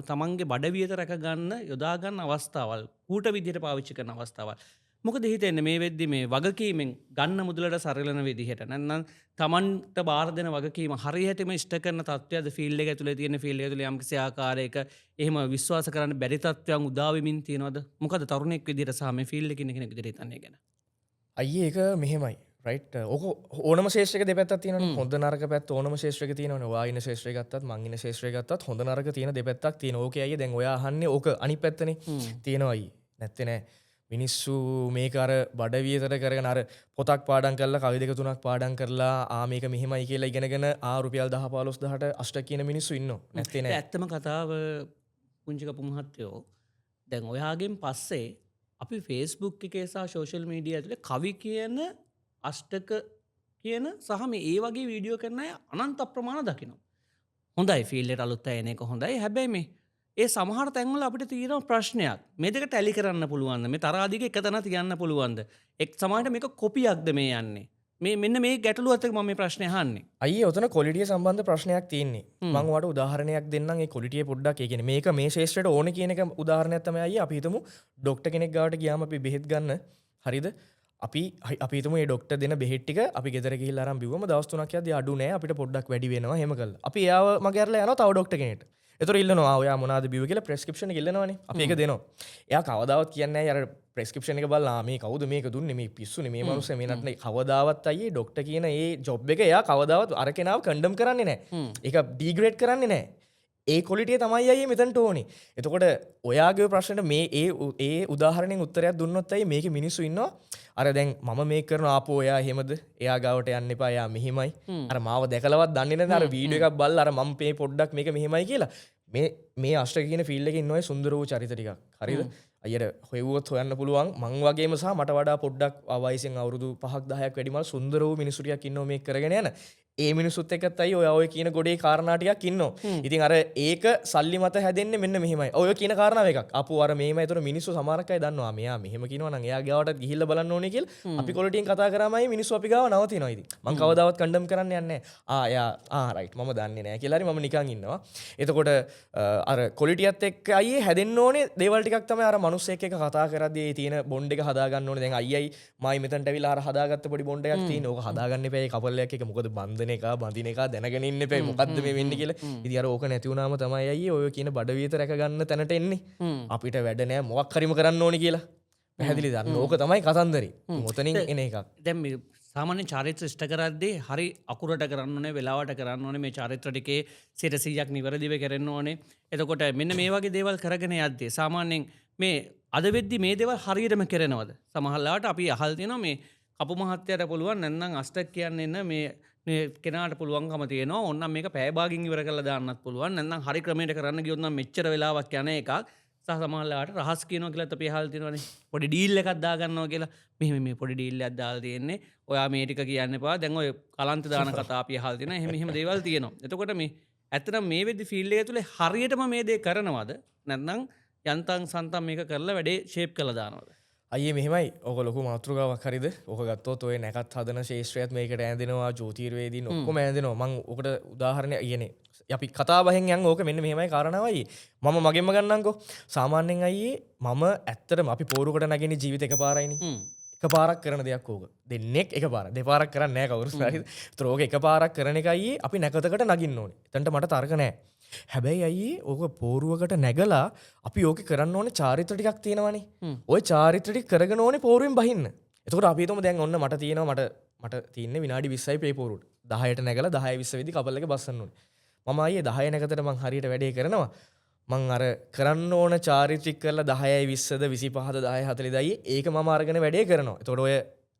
තමන්ගේ බඩ වියත රැක ගන්න යොදා ගන්න අවස්ථාවල් කූට විදිහට පාවිච්චි කරන අවස්ථාවල්. මොකද හිතෙන්නේ මේ වෙද්දි මේ වගකීමෙන් ගන්න මුදලට සරලන විදිහට නැත්නම් තමන්ට බාර දෙන වගකීම හරියටම ඉෂ්ට කරන තත්ත්වයක්ද ෆීල්ඩ් එක ඇතුලේ තියෙන ෆීල්ඩ් එක ඇතුලේ යම්කිසි ආකාරයක එහෙම විශ්වාස කරන්න බැරි තත්ත්වයන් උදා වෙමින් තියෙනවද? මොකද තරුණයෙක් විදිහට සහ මේ ෆීල්ඩ් එකේ ඉන්න කෙනෙක් විදිහට හිතන්නේ ගැන? අයියේ ඒක මෙහෙමයි රයිට්. ඕක ඕනම ශේෂ්ත්‍රයක දෙපැත්තක් තියෙනවනේ. හොඳ නරක පැත්ත ඕනම ශේෂ්ත්‍රයක තියෙනවනේ. ඔයා ඉන්න ශේෂ්ත්‍රය ගත්තත් මං ඉන්න ශේෂ්ත්‍රය ගත්තත් හොඳ නරක තියෙන දෙපැත්තක් තියෙනවා. ඕකේ අයියේ දැන් ඔයා අහන්නේ ඕක අනිත් පැත්තනේ. තියෙනවා අයියේ. නැත්තේ නෑ. මිනිස්සු මේක අර බඩ වියතට කරගෙන අර පොතක් පාඩම් කරලා කවි දෙක තුනක් පාඩම් කරලා ආ මේක මෙහෙමයි කියලා ඉගෙනගෙන ආ රුපියල් 10 15 දහට අෂ්ටක කියන මිනිස්සු ඉන්නවා. නැත්තේ නෑ. ඇත්තම කතාව පුංචි කපු මහත්තයෝ දැන් ඔයාගෙන් පස්සේ අපි Facebook එකේ සහ සෝෂල් මීඩියා ඇතුලේ කවි කියන අෂ්ටක කියන සහ මේ ඒ වගේ වීඩියෝ කරන අය අනන්ත අප්‍රමාණ දකිනවා. හොඳයි ෆීල්ඩ් එකට අලුත් අය එන එක හොඳයි. හැබැයි මේ ඒ සමහර තැන්වල අපිට තියෙන ප්‍රශ්නයක්. මේ දෙක ටැලි කරන්න පුළුවන්ද? මේ තරහා දිග එක තැන තියන්න පුළුවන්ද? එක් සමහරට මේක කොපියක්ද මේ යන්නේ? මේ මෙන්න මේ ගැටලුවත් එක්ක මම මේ ප්‍රශ්නේ අහන්නේ. අයියේ ඔතන ක්වොලිටිය සම්බන්ධ ප්‍රශ්නයක් තියෙන්නේ. මං ඔයාලට උදාහරණයක් දෙන්නම්. ඒ ක්වොලිටිය පොඩ්ඩක් ඒ කියන්නේ මේක මේ ශේෂ්ත්‍රයට ඕනේ කියන එක උදාහරණයක් තමයි අයියේ. අපි හිතමු ඩොක්ටර් කෙනෙක් ගාවට ගියාම අපි බෙහෙත් ගන්න. හරිද? අපි හිතමු මේ ඩොක්ටර් දෙන බෙහෙත් ටික අපි ගෙදර ගිහිල්ලා අරන් බිව්වම දවස් 3ක් යද්දී අඩු නෑ අපිට පොඩ්ඩක් වැඩි වෙනවා එහෙම කරලා. අපි එයාව මගේ අරලා යනවා තව ඩොක්ටර් කෙනෙක්ට. ඒතර ඉල්ලනවා ඔයා මොනවාද බිව්වේ කියලා ප්‍රෙස්ක්‍රිප්ෂන් එක ඉල්ලනවනේ. අපි ඒක දෙනවා. එයා කවදාවත් කියන්නේ නෑ අර ප්‍රෙස්ක්‍රිප්ෂන් එක බලලා මේ කවුද මේක දුන්නේ මේ පිස්සුනේ මේ මනුස්සයා මේ නටනේ. කවදාවත් අයියේ ඩොක්ටර් කියන ඒ ජොබ් එක එයා කවදාවත් අර කෙනාව කන්ඩම් කරන්නේ නෑ. ඒක ඩිග්‍රේඩ් කරන්නේ නෑ. ඒ ක්වොලිටිය තමයි අයියේ මෙතනට ඕනේ. එතකොට ඔයාගේ ප්‍රශ්නෙට මේ ඒ ඒ උදාහරණයෙන් උත්තරයක් දුන්නොත් අයියේ මේකේ මිනිස්සු ඉන්නවා අර දැන් මම මේක කරන ආපෝ ඔයා එහෙමද? එයා ගාවට යන්න එපා එයා මෙහෙමයි. අර මාව දැකලවත් දන්නේ නැද අර වීඩියෝ එකක් බලලා අර මම මේ පොඩ්ඩක් මේක මෙහෙමයි කියලා. මේ මේ අෂ්ටක කියන ෆීල්ඩ් එකේ ඉන්න ඔය සුන්දර වූ චරිත ටිකක්. හරිද? අයියට හොයුවොත් හොයන්න පුළුවන් මං වගේම සහ මට වඩා පොඩ්ඩක් වයසෙන් අවුරුදු 5ක් 10ක් වැඩිමල් සුන්දර වූ මිනිස්සු ටිකක් ඉන්නවා මේක කරගෙන යන. ඒ මිනිස්සුත් එක්කත් අයියේ ඔයා ඔය කියන ගොඩේ කාරණා ටිකක් ඉන්නවා. ඉතින් අර ඒක සල්ලි මත හැදෙන්නේ මෙන්න මෙහෙමයි. ඔය කියන කාරණාව එකක්. අපෝ අර මෙහෙමයි. ඒතර මිනිස්සු සමහරක් අය දන්නවා මෙයා මෙහෙම කියනවා නම් එයා ගාවටත් ගිහිල්ලා බලන්න ඕනේ කියලා. අපි ක්වොලිටියෙන් කතා කරාම අයියේ මිනිස්සු අපි ගාව නවතිනවා. ඉතින් මං කවදාවත් කන්ඩම් කරන්න යන්නේ නැහැ. ආ එයා ආ රයිට් මම දන්නේ නැහැ කියලා හරි මම නිකන් ඉන්නවා. එතකොට අර ක්වොලිටියත් එක්ක අයියේ හැදෙන්න ඕනේ දේවල් ටිකක් තමයි අර මිනිස්සෙක් එක්ක කතා කරද්දී ඒ තියෙන බොන්ඩ් එක හදාගන්න ඕනේ. දැන් අයියයි මායි මෙතනට ඇවිල්ලා අර හදාගත්ත පොඩි බොන්ඩ් එකක් තියෙන. ඕක හදාගන්න එපා ඒ කපල් එකක් එක්ක. මොකද බන්ධන එක බඳින එක දැනගෙන ඉන්න එපා මොකද්ද මේ වෙන්නේ කියලා. ඉතින් අර ඕක නැති වුණාම තමයි අයියේ ඔය කියන බඩ වියත රැක ගන්න තැනට එන්නේ. අපිට වැඩ නෑ මොකක් හරිම කරන්න ඕනේ කියලා. පැහැදිලිද? අන්න ඕක තමයි කතන්දරේ. ඔතනින් එන එකක්. දැන් මේ සාමාන්‍ය චාරිත්‍ර ඉෂ්ට කරද්දී හරි අකුරට කරන්න ඕනේ, වෙලාවට කරන්න ඕනේ, මේ චාරිත්‍ර ටිකේ 100%ක් නිවැරදිව කරන්න ඕනේ. එතකොට මෙන්න මේ වගේ දේවල් කරගෙන යද්දී සාමාන්‍යයෙන් මේ අද වෙද්දි මේ දේවල් හරියටම කරනවද? සමහර ලාවට අපි අහල් තියෙනවා මේ කපු මහත්තයාට පුළුවන් නැත්නම් අෂ්ටක කියන්න එන්න මේ මේ කෙනාට පුළුවන්කම තියෙනවා ඕන්නම් මේක පැය භාගින් ඉවර කරලා දාන්නත් පුළුවන් නැත්නම් හරි ක්‍රමයට කරන්න ගියොත් නම් මෙච්චර වෙලාවක් යන එකක්. සහ සමහර ලාවට රහස් කියනවා කියලාත් අපි අහල් තියෙනවානේ. පොඩි ඩීල් එකක් දාගන්නවා කියලා. මෙහෙම මේ පොඩි ඩීල් එකක් දාලා තියෙන්නේ. ඔයා මේ ටික කියන්න එපා. දැන් ඔය කලන්ත දාන කතා අපි අහල් තියෙනවා. එහෙම එහෙම දේවල් තියෙනවා. එතකොට මේ ඇත්තටම මේ වෙද්දි ෆීල්ඩ් එක ඇතුලේ හරියටම මේ දේ කරනවද? නැත්නම් යන්තම් සන්තම් මේක කරලා වැඩේ ෂේප් කරලා දානවද? අයියේ මෙහෙමයි, ඔක ලොකු මාතෘකාවක් හරිද? ඔක ගත්තොත් ඔය නැකත් හදන ශේෂ්ත්‍රයත් මේකට ඈඳෙනවා, ජ්‍යොතිර්වේදීන් ඔක්කොම ඈඳෙනවා. මං ඔකට උදාහරණයක් කියන්නේ අපි කතා බහෙන් යන් ඕක මෙන්න මෙහෙමයි කාරණාව අයියේ. මම මගෙන්ම ගන්නම්කෝ. සාමාන්‍යයෙන් අයියේ මම ඇත්තටම අපි පෝරුකට නගින්නේ ජීවිත එකපාරයිනේ. එකපාරක් කරන දෙයක් ඕක. දෙන්නෙක් එකපාරක්. දෙපාරක් කරන්නේ නෑ කවුරුත් හරිද? ඒතර ඕක එකපාරක් කරන එක අයියේ අපි නැකතකට නගින්න ඕනේ. එතනට මට තර්ක නෑ. හැබැයි අයියේ ඕක පෝරුවකට නැගලා අපි ඕකේ කරන්න ඕනේ චාරිත්‍ර ටිකක් තියෙනවනේ. ඔය චාරිත්‍ර ටික කරගෙන ඕනේ පෝරුවෙන් බහින්න. එතකොට අපි හිතමු දැන් ඔන්න මට තියෙනවා මට තියෙන්නේ විනාඩි 20යි පේ පෝරුවට. 10ට නැගලා 10:20 වෙද්දි කපල් එක බස්සන්න ඕනේ. මම අයියේ 10 නැකතට මං හරියට වැඩේ කරනවා. මං අර කරන්න ඕන චාරිත්‍රික කරලා 10:20ද 25ද 10:40ද අයියේ ඒක මම අරගෙන වැඩේ කරනවා. එතකොට ඔය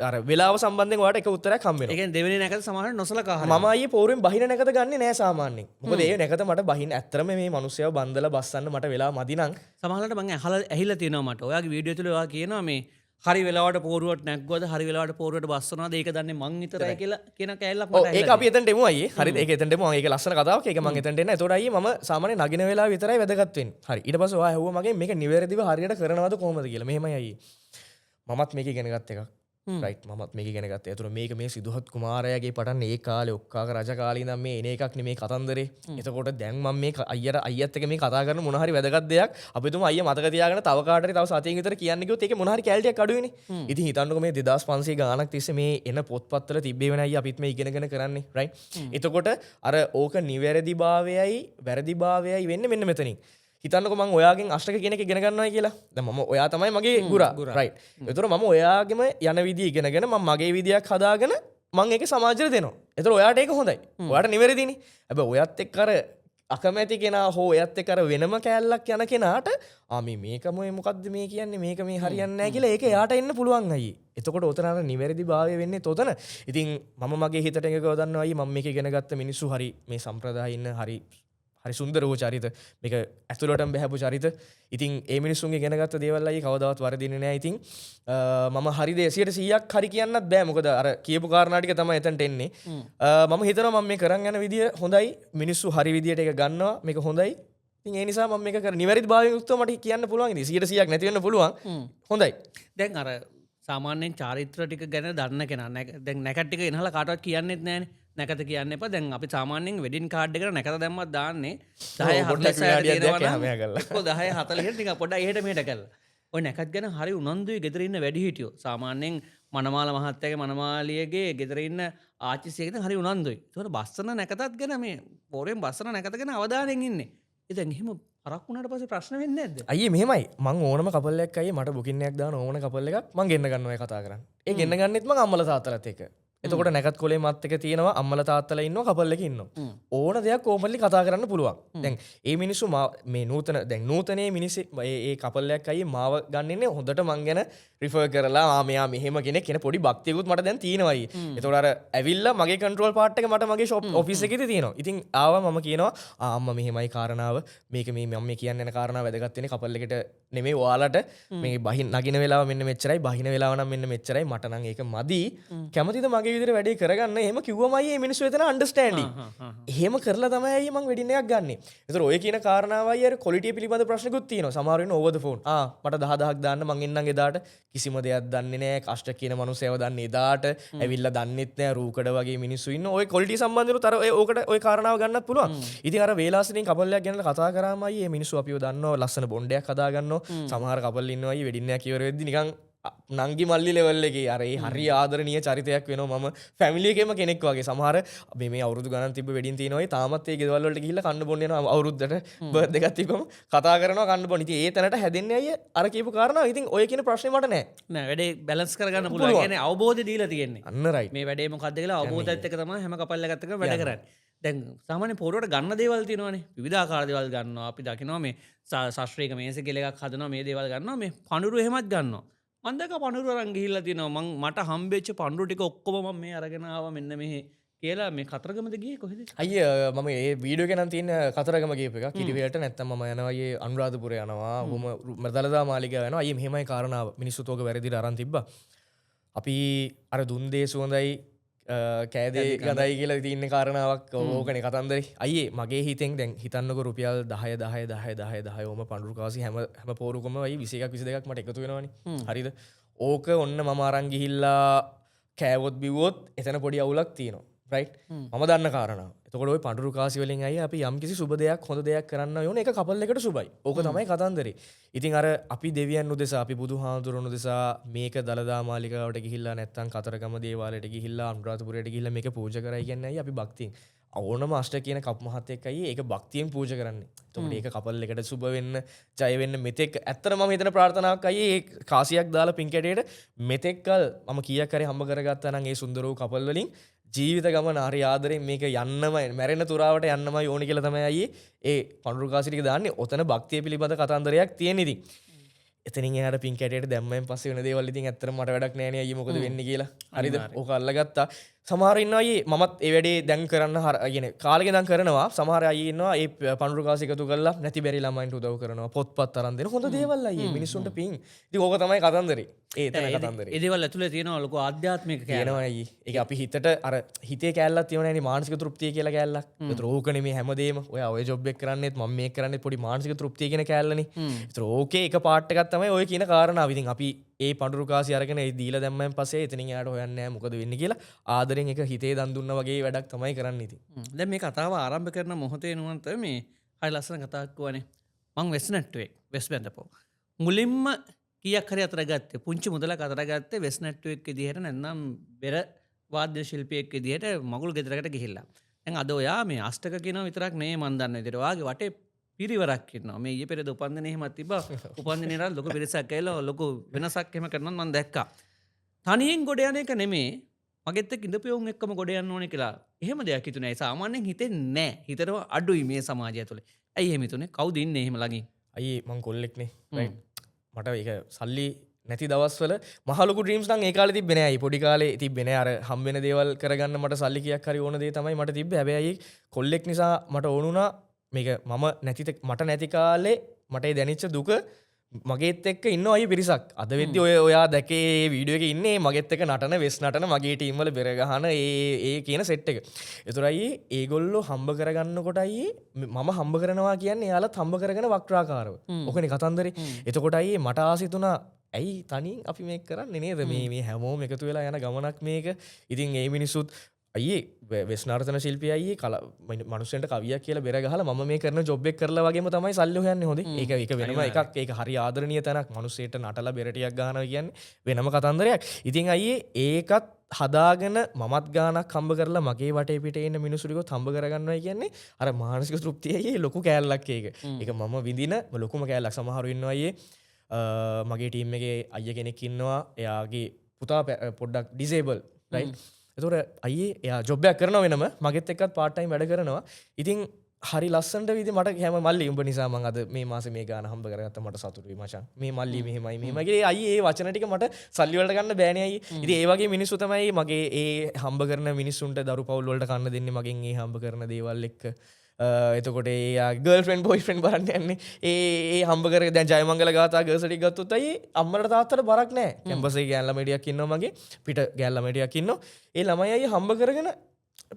අර වෙලාව සම්බන්ධයෙන් ඔයාලට එක උත්තරයක් හම්බ වෙනවා. ඒ කියන්නේ දෙවෙනි නැකත සමහරවිට නොසලකා හරිනවා. මම අයියේ පෝරුවෙන් බහින නැකත ගන්නෙ නෑ සාමාන්‍යයෙන්. මොකද ඒ නැකත මට බහින්න ඇත්තටම මේ මිනිස්සයව බන්දලා බස්සන්න මට වෙලා මදි නම්. සමහරවිට මං ඇහිලා තියෙනවා මට. ඔයාගේ වීඩියෝ තුල ඔයා කියනවා මේ හරි වෙලාවට පෝරුවට නැග්ගුවද හරි වෙලාවට පෝරුවට බස්සනවාද ඒක දන්නේ මං විතරයි කියලා කියන කෑල්ලක් මට ඔව් ඒක අපි එතනට එමු අයියේ. හරිද? ඒක එතනට එමු. ඒක ලස්සන කතාවක්. ඒක මං එතනට එන්න. එතකොට අයියේ මම සාමාන්‍යයෙන් නගින වෙලාව විතරයි වැදගත් වෙන්නේ. හරි. ඊට පස්සේ ඔයා ඇහුවා මගෙන් මේක නිවැරදිව හරියට කරනවද කොහොමද කියලා. මෙහෙමයි අයියේ. මමත් මේක ඉගෙන ගත්ත එකක්. රයිට්. මමත් මේක ඉගෙන ගත්තා. ඒතර මේක මේ සිදුහත් කුමාරයාගේ පටන් ඒ කාලේ ඔක්කාක රජ කාලේ ඉඳන් මේ එන එකක් නෙමේ කතන්දරේ. එතකොට දැන් මම මේ අයියත් එක්ක මේ කතා කරන මොන හරි වැදගත් දෙයක් අපි තුමා අයියා මතක තියාගෙන තව කාට හරි තව සතියකින් විතර කියන්න ගියොත් ඒකේ මොන හරි කැලටියක් අඩු වෙන්නේ. ඉතින් හිතන්නකෝ මේ 2500 ගාණක් තිස්සේ මේ එන පොත්පත්වල තිබ්බේ වෙන අයියා අපිත් මේ ඉගෙනගෙන කරන්නේ. රයිට්. එතකොට අර ඕක නිවැරදිභාවයයි වැරදිභාවයයි වෙන්නේ මෙන්න මෙතනින්. හිතන්නකෝ මං ඔයාගෙන් අෂ්ටක කියන එක ඉගෙන ගන්නවයි කියලා. දැන් මම ඔයා තමයි මගේ ගුරා. රයිට්. ඒතර මම ඔයාගෙම යන විදිය ඉගෙනගෙන මං මගේ විදියක් හදාගෙන මං ඒක සමාජයට දෙනවා. ඒතර ඔයාට ඒක හොඳයි. ඔයාට නිවැරදිනේ. හැබැයි ඔයත් එක්ක අර අකමැති කෙනා හෝ ඔයත් එක්ක අර වෙනම කෑල්ලක් යන කෙනාට ආ මේ මේක මොයේ මොකද්ද මේ කියන්නේ මේක මේ හරියන්නේ නැහැ කියලා ඒක එයාට එන්න පුළුවන් අයියේ. එතකොට ඔතන අර නිවැරදි භාවය වෙන්නේ තොතන. ඉතින් මම මගේ හිතට එකව දන්නවා අයියේ මම මේක ඉගෙන ගත්ත මිනිස්සු හරි මේ සම්ප්‍රදායේ ඉන්න හරි හරි සුන්දර වූ චරිත මේක ඇතුළටම බැහැපු චරිත. ඉතින් ඒ මිනිස්සුන්ගේ ඉගෙන ගත්ත දේවල් අයියේ කවදාවත් වරදින්නේ නෑ. ඉතින් මම හරි දේ 100%ක් හරි කියන්නත් බෑ. මොකද අර කියපු කාරණා ටික තමයි එතනට එන්නේ. මම හිතනවා මම මේ කරන් යන විදිය හොඳයි. මිනිස්සු හරි විදියට ඒක ගන්නවා. මේක හොඳයි. ඉතින් ඒ නිසා මම මේක කර නිවැරදි භාවයෙන් යුක්තව මට කියන්න පුළුවන්. ඉතින් 100%ක් නැති වෙන්න පුළුවන්. හොඳයි. දැන් අර සාමාන්‍යයෙන් චාරිත්‍ර ටික ගැන දන්න කෙනා දැන් නැකත් ටික එනහලා කාටවත් කියන්නෙත් නෑනේ. නැකත කියන්න එපා. දැන් අපි සාමාන්‍යයෙන් වෙඩින් කාඩ් එකට නැකත දැම්මත් දාන්නේ 10:46 තියෙනවා නම් එක්කෝ 10:40 නිකන් පොඩ්ඩක් එහෙට මෙහෙට කරලා. ඔය නැකත් ගැන හරි උනන්දුයි ගෙදර ඉන්න වැඩිහිටියෝ. සාමාන්‍යයෙන් මනමාල මහත්තයාගේ මනමාලියගේ ගෙදර ඉන්න ආච්චි සීගෙන් හරි උනන්දුයි. ඒතකොට බස්සන නැකතත් ගැන මේ පොරෙන් බස්සන නැකත ගැන අවධානයෙන් ඉන්නේ. ඉතින් එහෙම පරක් වුණාට පස්සේ ප්‍රශ්න වෙන්නේ නැද්ද? අයියේ මෙහෙමයි. මං ඕනම කපල් එකක් අයියේ මට බුකින් එකක් දාන ඕන කපල් එකක් මං ගෙන්න ගන්නවා ඒ කතා කරන්න. ඒ ගෙන්න ගන්නෙත් මං අම්මලා තාත්තලාත් එක්ක. එතකොට නැකත් කොලේ මත් එක තියෙනවා අම්මලා තාත්තලා ඉන්නවා කපල් එකේ ඉන්නවා. ඕන දෙයක් ඕපන්ලි කතා කරන්න පුළුවන්. දැන් ඒ මිනිස්සු මේ නූතන දැන් නූතනේ මිනිස්සු ඒ කපල් එකක් අයියේ මාව ගන්න ඉන්නේ හොඳට මං ගැන රිෆර් කරලා ආ මෙයා මෙහෙම කෙනෙක් කියන පොඩි භක්තියකුත් මට දැන් තියෙනවා අයියේ. එතකොට අර ඇවිල්ලා මගේ කන්ට්‍රෝල් පාර්ට් එක මට මගේ ෂොප් ඔෆිස් එකේදී තියෙනවා. ඉතින් ආවා මම කියනවා ආ අම්මා මෙහෙමයි කාරණාව මේක මේ මම මේ කියන්න යන කාරණාව වැදගත් වෙන්නේ කපල් එකට නෙමෙයි ඔයාලට මේ බහින නගින වෙලාව මෙන්න මෙච්චරයි බහින වෙලාව නම් මෙන්න මෙච්චරයි මට නම් ඒක මදි කැමතිද මගේ විදිහට වැඩේ කරගන්න එහෙම කිව්වම අයියේ මේ මිනිස්සු එතන අන්ඩර්ස්ටෑන්ඩින්. එහෙම කරලා තමයි අයියේ මං වෙඩින් එකක් ගන්නෙ. ඒතර ඔය කියන කාරණාව අයියේ අර ක්වොලිටිය පිළිබඳ ප්‍රශ්නකුත් තියෙනවා. සමහර වෙලාවට ඕවර් ද ෆෝන්. ආ මට 10000ක් දාන්න මං එන්නම් එදාට කිසිම දෙයක් දන්නේ නෑ. කෂ්ට කියන මනුස්සයව දන්නේ එදාට. ඇවිල්ලා දන්නෙත් නෑ රූකඩ වගේ මිනිස්සු ඉන්න. ඔය ක්වොලිටි සම්බන්ධනොත් අර ඔය ඕකට ඔය කාරණාව ගන්නත් පුළුවන්. ඉතින් අර වේලාසනින් කපල් එකක් ගැන කතා කරාම අයියේ මේ මිනිස්සු අපිව දන්නවා ලස්සන බොන්ඩයක් හදා ගන්නවා. සමහර කපල් ඉන්නවා අයියේ වෙඩින් එකක් ඉවර වෙද්දි නිකන් නංගි මල්ලි ලෙවල් එකේ අර ඒ හරි ආදරණීය චරිතයක් වෙනවා. මම ෆැමිලි එකේම කෙනෙක් වගේ. සමහර මේ අවුරුදු ගණන් තිබ්බ වෙඩින් තියෙනවා. ඒ තාමත් ඒ ගෙදවල් වලට ගිහිල්ලා කන්න බොන්න යනවා. අවුරුද්දට බර්ත් දෙකක් තිබ්බම කතා කරනවා කන්න බොන්න. ඉතින් ඒ තැනට හැදෙන්නේ අයියේ අර කියපු කාරණාව. ඉතින් ඔය කියන ප්‍රශ්නේ මට නෑ. නෑ වැඩේ බැලන්ස් කරගන්න පුළුවන්. ඒ කියන්නේ අවබෝධය දීලා තියෙන්නේ. අන්න රයිට්. මේ වැඩේ මොකද්ද කියලා අවබෝධයත් එක්ක තමයි හැම කපල් එකත් එක්කම වැඩ කරන්නේ. දැන් සාමාන්‍ය පොරවට ගන්න දේවල් තියෙනවානේ. විවිධාකාර දේවල් ගන්නවා. අපි දකිනවා මේ ශාස්ත්‍රීය මේස කියලා එකක් හදනවා. මේ දේවල් ගන්නවා. මේ පඳුරු එහෙමත් ගන්නවා. මං දැක්ක පඳුරු අරන් ගිහිල්ලා තියෙනවා. මං මට හම්බෙච්ච පඳුරු ටික ඔක්කොම මං මේ අරගෙන ආවා මෙන්න මෙහෙ කියලා. මේ කතරගමද ගියේ කොහෙද? අයියේ මම ඒ වීඩියෝ එක නම් තියෙන කතරගම ගියපු එක. කිරිවේලට නැත්තම් මම යනවා අයියේ අනුරාධපුර යනවා. ඔහොම දළදා මාලිගාව යනවා. අයියේ මෙහෙමයි කාරණාව. මිනිස්සු තෝක වැරදිට අරන් තිබ්බා. අපි අර දුන් දේ සුවඳයි කෑදේ ගඳයි කියලා තියෙන කාරණාවක් ඕකනේ කතන්දරේ. අයියේ මගේ හිතෙන් දැන් හිතන්නකෝ රුපියල් 10 10 10 10 10 ඕම පඳුරු කාසි හැම හැම පෝරුකම අයියේ 21ක් 22ක් මට එකතු වෙනවනේ. හරිද? ඕක ඔන්න මම අරන් ගිහිල්ලා කෑවොත් බිව්වොත් එතන පොඩි අවුලක් තියෙනවා. රයිට්? මම දන්න කාරණාව. එතකොට ඔය පඳුරු කාසි වලින් අයියේ අපි යම්කිසි සුබ දෙයක් හොඳ දෙයක් කරන්න ඕනේ, ඒක කපල් එකට සුබයි. ඕක තමයි කතන්දරේ. ඉතින් අර අපි දෙවියන් උදෙසා, අපි බුදුහාමුදුරන් උදෙසා මේක දලදා මාලිගාවට ගිහිල්ලා නැත්තම් කතරගම දේවාලයට ගිහිල්ලා අනුරාධපුරයට ගිහිල්ලා මේක පූජා කරයි කියන්නේ අයියේ අපි භක්තියෙන්. ඕනම අෂ්ට කියන කප් මහත් එක්ක අයියේ ඒක භක්තියෙන් පූජා කරන්නේ. එතකොට ඒක කපල් එකට සුබ වෙන්න, ජය වෙන්න මෙතෙක් ඇත්තටම මම හිතන ප්‍රාර්ථනාවක් අයියේ ඒ කාසියක් දාලා පින් කැටයට මෙතෙක්කල් මම කීයක් හරි හම්බ කරගත්තා නම් ඒ සුන්දර වූ කපල් වලින් ජීවිත ගමන හරි ආදරෙන් මේක යන්නමයි, මැරෙන තුරාවට යන්නමයි ඕනි කියලා තමයි අයියේ ඒ පඳුරු කාසි ටික දාන්නේ. ඔතන භක්තිය පිළිබඳ කතන්දරයක් තියෙන ඉතින්. එතනින් එහාට පින් කැටයට දැම්මෙන් පස්සේ වෙන දේවල් ඉතින් ඇත්තටම මට වැඩක් නෑ නේ අයියේ මොකද වෙන්නේ කියලා. හරිද? ඕක අල්ලගත්තා. සමහර ඉන්නවා අයියේ මමත් ඒ වැඩේ දැන් කරන්න කියන්නේ කාලෙක ඉඳන් කරනවා. සමහර අයියේ ඉන්නවා ඒ පඳුරු කාසි එකතු කරලා නැති බැරි ළමයින්ට උදව් කරනවා. පොත්පත් අරන් දෙන හොඳ දේවල් අයියේ මිනිස්සුන්ට පින්. ඉතින් ඕක තමයි කතන්දරේ. ඒ එතන කතන්දරේ. ඒ දේවල් ඇතුලේ තියෙනවා ලොකු ආධ්‍යාත්මික කෑල්ලක්. තියෙනවා අයියේ. ඒක අපි හිතට අර හිතේ කෑල්ලක් තියෙනවා නේ මානසික තෘප්තිය කියලා කෑල්ලක්. ඒතර ඕක නෙමෙයි හැමදේම. ඔයා ඔය ජොබ් එක කරන්නේත් මම මේක කරන්නේත් පොඩි මානසික තෘප්තිය කියන කෑල්ලනේ. ඒතර ඕකේ එක පාර්ට් එකක් තමයි ඔය කියන කාරණාව. ඉතින් අපි ඒ පඳුරු කාසි අරගෙන ඒ දීලා දැම්මෙන් පස්සේ එතනින් එහාට හොයන්නේ නෑ මොකද වෙන්නේ කියලා ආදරෙන් එක හිතේ දන් දුන්නා වගේ වැඩක් තමයි කරන්නේ ඉතින්. දැන් මේ කතාව ආරම්භ කරන මොහොතේ නුවන්ත මේ හරි ලස්සන කතාවක් කිව්වනේ. මං වෙස් නැට්ටුවෙක්, වෙස් බැඳපො. මුලින්ම කීයක් හරි අතර ගත්තේ, පුංචි මුදලක් අතර ගත්තේ වෙස් නැට්ටුවෙක් විදිහට නැත්නම් බෙර වාද්‍ය ශිල්පියෙක් විදිහට මගුල් ගෙදරකට ගිහිල්ලා. දැන් අද ඔයා මේ අෂ්ටක කියනවා විතරක් නෙමෙයි මං දන්න විදිහට. ඔයාගේ වටේ පිරිවරක් ඉන්නවා. මේ ඊයේ පෙරේද උපන්දිනේ එහෙමත් තිබ්බා. උපන්දිනේ රාත් ලොකු පිරිසක් ඇවිල්ලා ලොකු වෙනසක් එහෙම කරනවා මං දැක්කා. තනියෙන් ගොඩ යන එක නෙමෙයි, මගෙත් එක්ක ඉඳපු උන් එක්කම ගොඩ යන්න ඕනේ කියලා. එහෙම දෙයක් හිතුනේ නෑ. සාමාන්‍යයෙන් හිතෙන්නේ නෑ. හිතනවා අඩුයි මේ සමාජය ඇතුලේ. ඇයි එහෙම හිතුනේ? කවුද ඉන්නේ එහෙම ළඟින්? අයියේ මං කොල්ලෙක්නේ. රයිට්. මට ඒක සල්ලි නැති දවස්වල මහ ලොකු ඩ්‍රීම්ස් නම් ඒ කාලේ තිබ්බේ නෑ. අයියේ පොඩි කාලේ තිබ්බේ නෑ. අර හම් වෙන දේවල් කරගන්න මට සල්ලි කීයක් හරි ඕන දේ තමයි මට තිබ්බේ. හැබැයි අයියේ කොල්ලෙක් නිසා මට ඕන වුණා මේක මම නැති මට නැති කාලේ මට ඒ දැනෙච්ච දුක මගේත් එක්ක ඉන්න අය පිරිසක්. අද වෙද්දි ඔය ඔයා දැකේ ඒ වීඩියෝ එකේ ඉන්නේ මගෙත් එක්ක නටන වෙස් නටන මගේ ටීම් වල බෙර ගහන ඒ ඒ කියන සෙට් එක. ඒතර අයියේ ඒගොල්ලෝ හම්බ කරගන්නකොට අයියේ මම හම්බ කරනවා කියන්නේ එයාලත් හම්බ කරගෙන වක්‍රාකාරව. ඔකනේ කතන්දරේ. එතකොට අයියේ මට ආසි තුනා ඇයි තනියෙන් අපි මේක කරන්නේ නේද? මේ මේ හැමෝම එකතු වෙලා යන ගමනක් මේක. ඉතින් ඒ මිනිස්සුත් අයියේ වෙස් නර්තන ශිල්පී අයියේ මනුස්සයන්ට කවියක් කියලා බෙර ගහලා මම මේ කරන ජොබ් එක කරලා වගේම තමයි සල්ලි හොයන්නේ හොඳේ. ඒක ඒක වෙනම එකක්. ඒක හරි ආදරණීය තැනක්. මනුස්සයට නටලා බෙර ටිකක් ගහනවා කියන්නේ වෙනම කතන්දරයක්. ඉතින් අයියේ ඒකත් හදාගෙන මමත් ගානක් හම්බ කරලා මගේ වටේ පිටේ ඉන්න මිනිස්සු ටිකත් හම්බ කරගන්නවා කියන්නේ අර මානසික තෘප්තිය අයියේ ලොකු කෑල්ලක් ඒක. ඒක මම විඳින ලොකුම කෑල්ලක්. සමහරු ඉන්නවා අයියේ මගේ ටීම් එකේ අයියා කෙනෙක් ඉන්නවා. එයාගේ පුතා පොඩ්ඩක් ඩිසේබල් රයිට්. එතකොට අයියේ එයා ජොබ් එකක් කරනවා වෙනම මගෙත් එක්කත් පාර්ට් ටයිම් වැඩ කරනවා. ඉතින් හරි ලස්සනට විදි මට හැම මල්ලි උඹ නිසා මං අද මේ මාසේ මේ ගාන හම්බ කරගත්තා මට සතුටුයි මචං. මේ මල්ලි මෙහෙමයි මෙහෙමයි කියලා ඒ අයියේ ඒ වචන ටික මට සල්ලි වලට ගන්න බෑනේ අයියේ. ඉතින් ඒ වගේ මිනිස්සු තමයි මගේ ඒ හම්බ කරන මිනිස්සුන්ට දරු පවුල් වලට කන්න දෙන්නේ මගෙන් ඒ හම්බ කරන දේවල් එක්ක. එතකොට ඒ ගර්ල්ෆ්‍රෙන්ඩ් බොයිෆ්‍රෙන්ඩ් බලන්න යන්නේ. ඒ ඒ හම්බ කරගෙන දැන් ජයමංගල ගාථා ගර්ල්ස් ටික ගත්තොත් අයියේ අම්මලට තාත්තට බරක් නෑ. කැම්පස් එකේ ගෑන් ළමයි ටිකක් ඉන්නවා මගේ. පිට ගෑන් ළමයි ටිකක් ඉන්නවා. ඒ ළමයි අයියේ හම්බ කරගෙන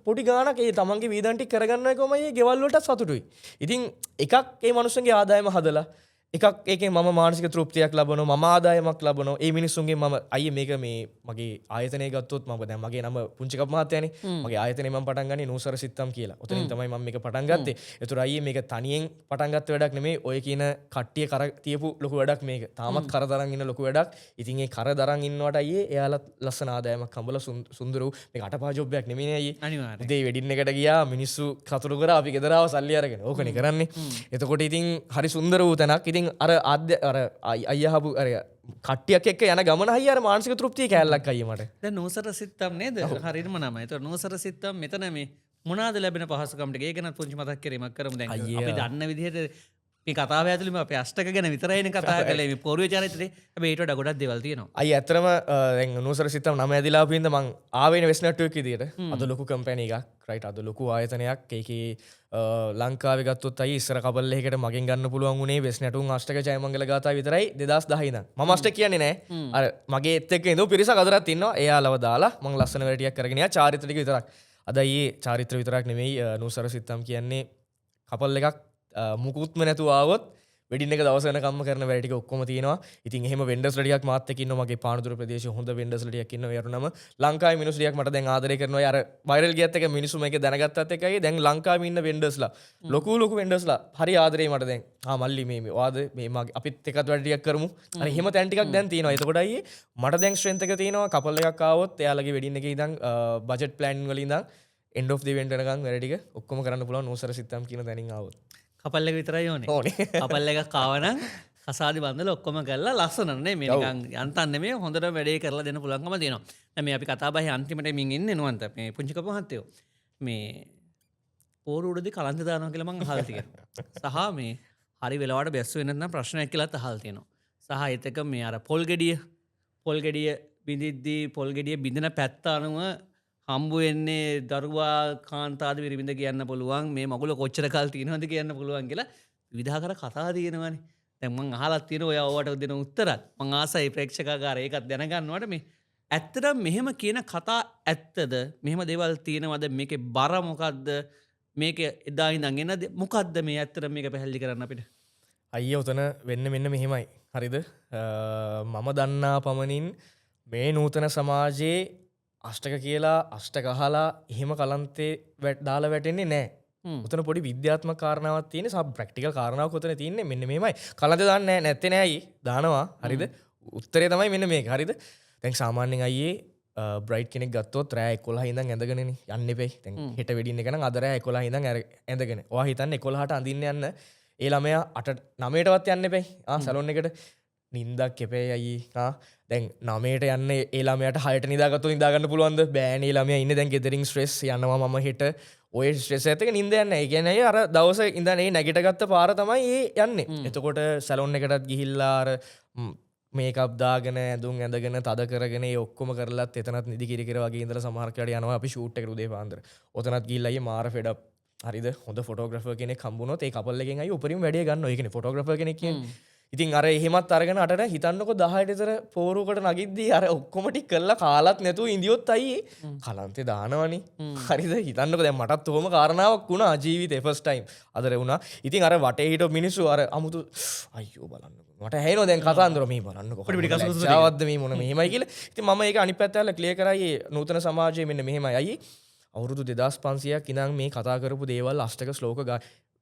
පොඩි ගාණක් ඒ තමන්ගේ වීදම් ටික කරගන්න එකමයි ඒ ගෙවල් වලට සතුටුයි. ඉතින් එකක් ඒ මනුස්සන්ගේ ආදායම හදලා එකක් ඒකෙන් මම මානසික තෘප්තියක් ලබනවා, මම ආදායමක් ලබනවා. ඒ මිනිස්සුන්ගෙන් මම අයියේ මේක මේ මගේ ආයතනය ගත්තොත් මම දැන් මගේ නම පුංචි කප් මහත්තයානේ. මගේ ආයතනය මම පටන් ගන්නේ නූසර සිත්තම් කියලා. ඔතනින් තමයි මම මේක පටන් ගත්තේ. ඒතර අයියේ මේක තනියෙන් පටන් ගත්ත වැඩක් නෙමෙයි. ඔය කියන කට්ටිය කර තියපු ලොකු වැඩක් මේක. තාමත් කර දරන් ඉන්න ලොකු වැඩක්. ඉතින් ඒ කර දරන් ඉන්නවට අයියේ එයාලත් ලස්සන ආදායමක් හම්බලා සුන්දර වූ මේක අටපහ ජොබ් එකක් නෙමෙයිනේ අයියේ. අනිවාර්යයෙන්. උදේ වෙඩින් එකට ගියා මිනිස්සු කතුරු කරා අපි ගෙදර ආව සල්ලි අරගෙන. ඕකනේ කරන්නේ. එතකොට ඉතින් හරි සුන්දර වූ තැනක්. ඉතින් අර ආද්‍ය අර අයියා අහපු අර කට්ටියක් එක්ක යන ගමන අයියා අර මානසික තෘප්තිය කෑල්ලක් අයියේ මට. දැන් නූසර සිත්තම් නේද? හරියටම නම. ඒතකොට නූසර සිත්තම් මෙතන මේ මොනවාද ලැබෙන පහසුකම් ටික? ඒ ගැනත් පුංචි මතක් කිරීමක් කරමු. දැන් අපි දන්න විදිහට මේ කතාව ඇතුළේම අපි අෂ්ටක ගැන විතරයිනේ කතා කළේ මේ පෝරුවේ චරිතේ. හැබැයි ඊට වඩා ගොඩක් දේවල් තියෙනවා. අයියා ඇත්තටම දැන් නූසර සිත්තම් නම ඇදිලා ආපු හින්දා මං ආවේනේ වෙස් නැට්වර්ක් විදියට. අද ලොකු කම්පැනි එකක්, රයිට්. අද ලොකු ආයතනයක්. ඒකේ ලංකාවේ ගත්තොත් අයියේ ඉස්සර කපල් එකකට මගෙන් ගන්න පුළුවන් වුණේ වෙස් නැටුම් අෂ්ටක ජයමංගල ගාථා විතරයි 2010 ඉඳන්. මම අෂ්ටක කියන්නේ නෑ. අර මගේ එත් එක්ක ඉඳපු පිරිසක් අදටත් ඉන්නවා. එයාලව දාලා මං ලස්සන වැඩ ටිකක් කරගෙන ගියා චාරිත්‍ර ටික විතරක්. අද අයියේ චාරිත්‍ර විතරක් නෙමෙයි, නූසර සිත්තම් කියන්නේ කපල් එකක් මුකුත්ම නැතුව ආවොත් වෙඩින් එක දවස වෙනකම්ම කරන වැඩ ටික ඔක්කොම තියෙනවා. ඉතින් එහෙම වෙන්ඩර්ස්ලා ටිකක් මාත් එක්ක ඉන්නවා. මගේ පානදුර ප්‍රදේශයේ හොඳ වෙන්ඩර්ස්ලා ටිකක් ඉන්නවා. ඒ වුණාම ලංකාවේ මිනිස්සු ටිකක් මට දැන් ආදරය කරනවා. අර වෛරල් ගියත් එක මිනිස්සු මේක දැනගත්තත් එකයි දැන් ලංකාවේ ඉන්න වෙන්ඩර්ස්ලා ලොකු ලොකු වෙන්ඩර්ස්ලා හරි ආදරේ මට දැන්. ආ මල්ලි මේ මේ ඔයාද මේ මගේ අපිත් එක්කත් වැඩ ටිකක් කරමු. අර එහෙම තැන් ටිකක් දැන් තියෙනවා. එතකොට අයියේ මට දැන් ස්ට්‍රෙන්ත් එක තියෙනවා. කපල් එකක් ආවොත් එයාලගේ වෙඩින් එකේ ඉඳන් බජට් ප්ලෑන් වල ඉඳන් එන්ඩ් ඔෆ් the event වෙනකන් වැඩ ටික ඔක්කොම කරන්න පුළුවන් නූසර සිත්තම් කියන තැනින් ආවොත්. කපල් එක විතරයි ඕනේ. ඕනේ. කපල් එකක් ආවනම් කසාදි බන්දලා ඔක්කොම කරලා ලස්සන නේ මේ නිකන් යන්තම් නෙමෙයි හොඳට වැඩේ කරලා දෙන්න පුළුවන්කම තියෙනවා. දැන් මේ අපි කතා බහේ අන්තිමට මින් ඉන්නේ නුවන්ත මේ පුංචි කප මහත්තයෝ. මේ පෝරු උඩදී කලන්ත දානවා කියලා මං අහලා තියෙනවා. සහ මේ හරි වෙලාවට බැස්සු වෙන්නේ නැත්නම් ප්‍රශ්නයක් කියලාත් අහලා තියෙනවා. සහ ඒත් එක මේ අර පොල් ගෙඩිය බිඳිද්දී පොල් ගෙඩිය බිඳින පැත්ත අනුව හම්බ වෙන්නේ දරුවා කාන්තාද විරිබිඳ කියන්න පුළුවන්, මේ මගුල කොච්චර කල් තියෙනවද කියන්න පුළුවන් කියලා විවිධාකාර කතා තියෙනවනේ. දැන් මං අහලා තියෙන ඔය ඔයාට දෙන උත්තරත් මං ආසයි ප්‍රේක්ෂකාගාරය ඒකත් දැනගන්නවට. මේ ඇත්තටම මෙහෙම කියන කතා ඇත්තද? මෙහෙම දේවල් තියෙනවද? මේකේ බර මොකද්ද? මේක එදා ඉඳන් එනද මොකද්ද මේ ඇත්තටම මේක පැහැදිලි කරන්න අපිට? අයියා උතන වෙන්න මෙන්න මෙහෙමයි. හරිද? මම දන්නා පමණින් මේ නූතන සමාජයේ අෂ්ටක කියලා අෂ්ටක අහලා එහෙම කලන්තේ දාලා වැටෙන්නේ නෑ. උතන පොඩි විද්‍යාත්මක කාරණාවක් තියෙන සබ් ප්‍රැක්ටිකල් කාරණාවක් උතන තියෙන්නේ මෙන්න මෙහෙමයි. කලන්තේ දාන්නේ නෑ, නැත්තේ නෑ අයියේ. දානවා. හරිද? උත්තරේ තමයි මෙන්න මේක. හරිද? දැන් සාමාන්‍යයෙන් අයියේ බ්‍රයිට් කෙනෙක් ගත්තොත් රෑ 11 ඉඳන් ඇඳගෙනනේ යන්න එපේ. දැන් හෙට වෙඩින් එක නම් අද රෑ 11 ඉඳන් ඇඳගෙන. ඔයා හිතන්නේ 11ට අඳින්න යන්න ඒ ළමයා 8 9ටවත් යන්න එපේ. සැලොන් එකට නින්දක් එපේ අයියේ. දැන් 9ට යන්න ඒ ළමයාට 6ට නිදාගත්තොත් නිදා ගන්න පුළුවන්ද? බෑනේ. ඒ ළමයා ඉන්නේ දැන් ගෙදරින් ස්ට්‍රෙස් යනවා මම හෙට. ඔය ස්ට්‍රෙස් එකත් එක්ක නින්ද යන්නේ නැහැ. ඒ කියන්නේ අර දවස ඉඳන් ඒ නැගිටගත්ත පාර තමයි ඒ යන්නේ. එතකොට සැලොන් එකටත් ගිහිල්ලා අර මේකප් දාගෙන ඇඳුම් ඇඳගෙන තද කරගෙන ඒ ඔක්කොම කරලත් එතනත් නිදි කිරි කිර වගේ ඉඳලා සමහර වෙලාවට යනවා අපි ෂූට් එකට උදේ පාන්දර. ඔතනත් ගිහිල්ලා අයියේ මාර ෆෙඩ් අප්. හරිද? හොඳ ෆොටෝග්‍රැෆර් කෙනෙක් හම්බුනොත් ඒ කපල් එකෙන් අයියේ උපරිම වැඩේ ගන්නවා. ඒ කියන්නේ ෆොටෝග්‍රැෆර් කෙනෙක් කියන්නේ. ඉතින් අර එහෙමත් අරගෙන අටට හිතන්නකෝ 10ට විතර පෝරුවකට නගිද්දී අර ඔක්කොම ටික කරලා කාලත් නැතුව ඉඳියොත් අයියේ කලන්තේ දානවනේ. හරිද? හිතන්නකෝ දැන් මටත් ඔහොම කාරණාවක් වුණා ජීවිතේ ෆස්ට් ටයිම්. අදර වුණා. ඉතින් අර වටේ හිටපු මිනිස්සු අර අමුතු අයියෝ බලන්නකෝ. මට ඇහෙනවා දැන් කතාන්දර මේ බලන්නකෝ. පොඩි පොඩි කසුසු ටික. ලැජ්ජාවක්ද මේ මොන මෙහෙමයි කියලා. ඉතින් මම ඒක අනිත් පැත්ත ඇරලා ක්ලියර් කරා අයියේ නූතන සමාජයේ මෙන්න මෙහෙමයි අයියේ. අවුරුදු 2500ක් ඉඳන් මේ කතා කරපු දේවල් අෂ්ටක ශ්ලෝක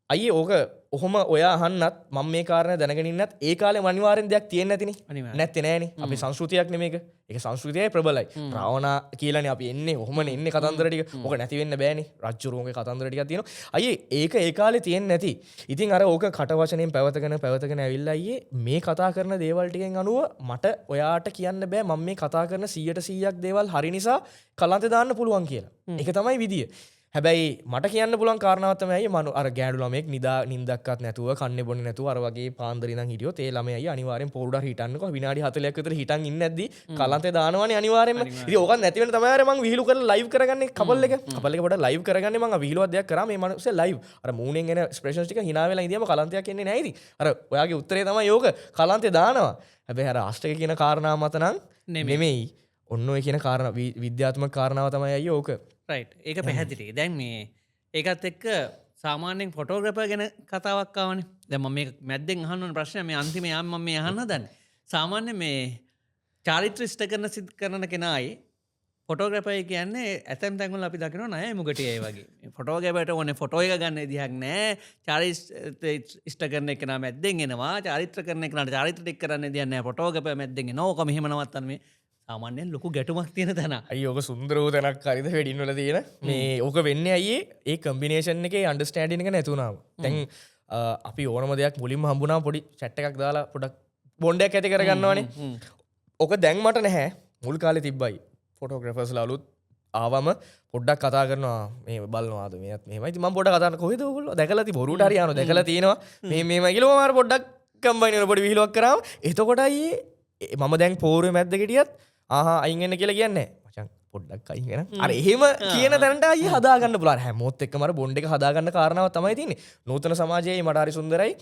අයියේ ඕක ඔහොම ඔයා අහන්නත් මම මේ කාරණා දැනගෙන ඉන්නත් ඒ කාලේ අනිවාර්යෙන් දෙයක් තියෙන්නේ නැතිනේ. නැත්තේ නෑනේ. අපේ සංස්කෘතියක් නෙමේක. ඒක සංස්කෘතියයි ප්‍රබලයි. රාවණා කියලානේ අපි එන්නේ. ඔහොමනේ එන්නේ කතන්දර ටික. ඕක නැති වෙන්න බෑනේ. රජ්ජුරුවන්ගේ කතන්දර ටිකක් තියෙනවා. අයියේ ඒක ඒ කාලේ තියෙන්නේ නැති. ඉතින් අර ඕක කට වචනෙන් පැවතගෙන පැවතගෙන ඇවිල්ලා අයියේ මේ කතා කරන දේවල් ටිකෙන් අනුව මට ඔයාට කියන්න බෑ මම මේ කතා කරන 100%ක් දේවල් හරි නිසා කලන්තේ දාන්න පුළුවන් කියලා. ඒක තමයි විදිය. හැබැයි මට කියන්න පුළුවන් කාරණාවක් තමයි අයියේ මනු අර ගෑනු ළමයෙක් නින්දක්වත් නැතුව කන්නේ බොන්නේ නැතුව අර වගේ පාන්දර ඉඳන් හිටියොත් ඒ ළමයා අයියේ අනිවාර්යෙන් පොරුඩක් හිටන්නකෝ විනාඩි 40ක් විතර හිටන් ඉන්නේ නැද්දි කලන්තේ දානවනේ අනිවාර්යෙන්ම. ඉතින් ඕකත් නැති වෙන තමයි අර මං විහිළු කරලා ලයිව් කරගන්නේ කපල් එක. කපල් එක පොඩක් ලයිව් කරගන්නේ මං විහිළුවක් දෙයක් කරා මේ මනුස්සයා ලයිව්. අර මූණෙන් එන එක්ස්ප්‍රෙෂන්ස් ටික hina වෙලා ඉඳියම කලන්තයක් එන්නේ නැහැ ඉතින්. අර ඔයාගේ උත්තරේ තමයි ඕක කලන්තේ දානවා. හැබැයි අර අෂ්ටක කියන කාරණා මත නම් නෙමෙයි. ඔන්න ඔය කියන කාරණා විද්‍යාත්මක කාරණාව තමයි අයියේ ඕක. රයිට්. ඒක පැහැදිලි. දැන් මේ ඒකත් එක්ක සාමාන්‍යයෙන් ෆොටෝග්‍රැෆර් ගැන කතාවක් ආවනේ. දැන් මම මේක මැද්දෙන් අහන්න ඕන ප්‍රශ්නයක් මේ අන්තිම යාම මම මේ අහන්න හදන්නේ. සාමාන්‍ය මේ චාරිත්‍ර ඉෂ්ට කරන සිද් කරන කෙනායි ෆොටෝග්‍රැෆර් කියන්නේ ඇතැම් තැන්වල අපි දකිනවා ණයයි මුගටියයි වගේ. මේ ෆොටෝග්‍රැෆර්ට ඕනේ ෆොටෝ එක ගන්න විදිහක් නෑ. චාරිත්‍ර ඉෂ්ට කරන කෙනා මැද්දෙන් එනවා. චාරිත්‍ර කරන කෙනාට චාරිත්‍ර ටික කරන්න විදිහක් නෑ. ෆොටෝග්‍රැෆර් මැද්දෙන් එනවා. ඕක මෙහෙම නවත්තන්න මේ සාමාන්‍යයෙන් ලොකු ගැටුමක් තියෙන තැන. අයියෝ ඕක සුන්දර වූ තැනක් හරිද වෙඩින් වල තියෙන. මේ ඕක වෙන්නේ අයියේ ඒ කම්බිනේෂන් එකේ අන්ඩර්ස්ටෑන්ඩින් එක නැති වුණාම. දැන් අපි ඕනම දෙයක් මුලින්ම හම්බුනාම පොඩි චැට් එකක් දාලා පොඩක් බොන්ඩ් එකක් ඇති කරගන්නවනේ. ඕක දැන් මට නැහැ. මුල් කාලේ තිබ්බයි. ෆොටෝග්‍රැෆර්ස්ලා අලුත් ආවම පොඩ්ඩක් කතා කරනවා මේ බලනවාද මෙයත් මෙහෙමයි. ඉතින් මම පොඩ්ඩක් කතා කරන කොහෙද ඔයගොල්ලෝ දැකලා තිබ්බ බොරුවට හරි යනවා දැකලා තියෙනවා මේ මෙහෙමයි කියලා මම අර පොඩ්ඩක් කම්බයින් වෙන පොඩි විහිළුවක් කරාම එතකොට අයියේ මම දැන් පෝරුවේ මැද්ද හිටියත් ආහා අයින් වෙන්න කියලා කියන්නේ නැහැ. මචං පොඩ්ඩක් අයින් වෙන. අර එහෙම කියන තැනට අයියේ හදාගන්න පුළුවන්. අර හැමෝත් එක්කම අර බොන්ඩ් එක හදාගන්න කාරණාවක් තමයි තියෙන්නේ. නූතන සමාජයේ මට හරි සුන්දරයි.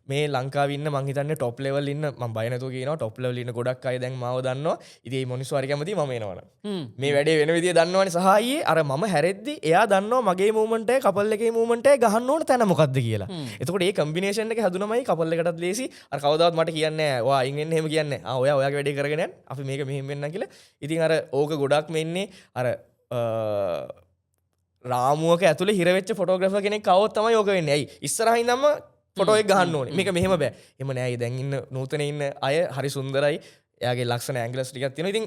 මේ ලංකාවේ ඉන්න මං හිතන්නේ ටොප් ලෙවල් ඉන්න මං බය නැතුව කියනවා ටොප් ලෙවල් ඉන්න ගොඩක් අය දැන් මාව දන්නවා. ඉතින් මේ මිනිස්සු හරි කැමතියි මම එනවනම්. මේ වැඩේ වෙන විදිය දන්නවනේ සහ අයියේ අර මම හැරෙද්දි එයා දන්නවා මගේ මූව්මන්ට් එක කපල් එකේ මූව්මන්ට් එක ගහන්න ඕන තැන මොකද්ද කියලා. එතකොට ඒ කම්බිනේෂන් එක හැදුනමයි කපල් එකටත් ලේසි. අර කවදාවත් මට කියන්නේ නෑ ඔයා අයින් වෙන්න එහෙම කියන්නේ නෑ. ආ ඔයා ඔයාගේ වැඩේ කරගෙන යන්න. අපි මේක මෙහෙම වෙන්නම් කියලා. ඉතින් අර ඕක ගොඩක්ම එන්නේ අර රාමුවක ඇතුලේ හිර වෙච්ච ෆොටෝග්‍රැෆර් කෙනෙක් ආවොත් තමයි ඕක වෙන්නේ. ඇයි ඉස්සරහින් ඉඳන්ම ෆොටෝ එක ගහන්න ඕනේ. මේක මෙහෙම බෑ. එහෙම නෑ. දැන් ඉන්න නූතන ඉන්න අය හරි සුන්දරයි. එයාගේ ලක්ෂණ ඇන්ගල්ස් ටිකක් තියෙනවා. ඉතින්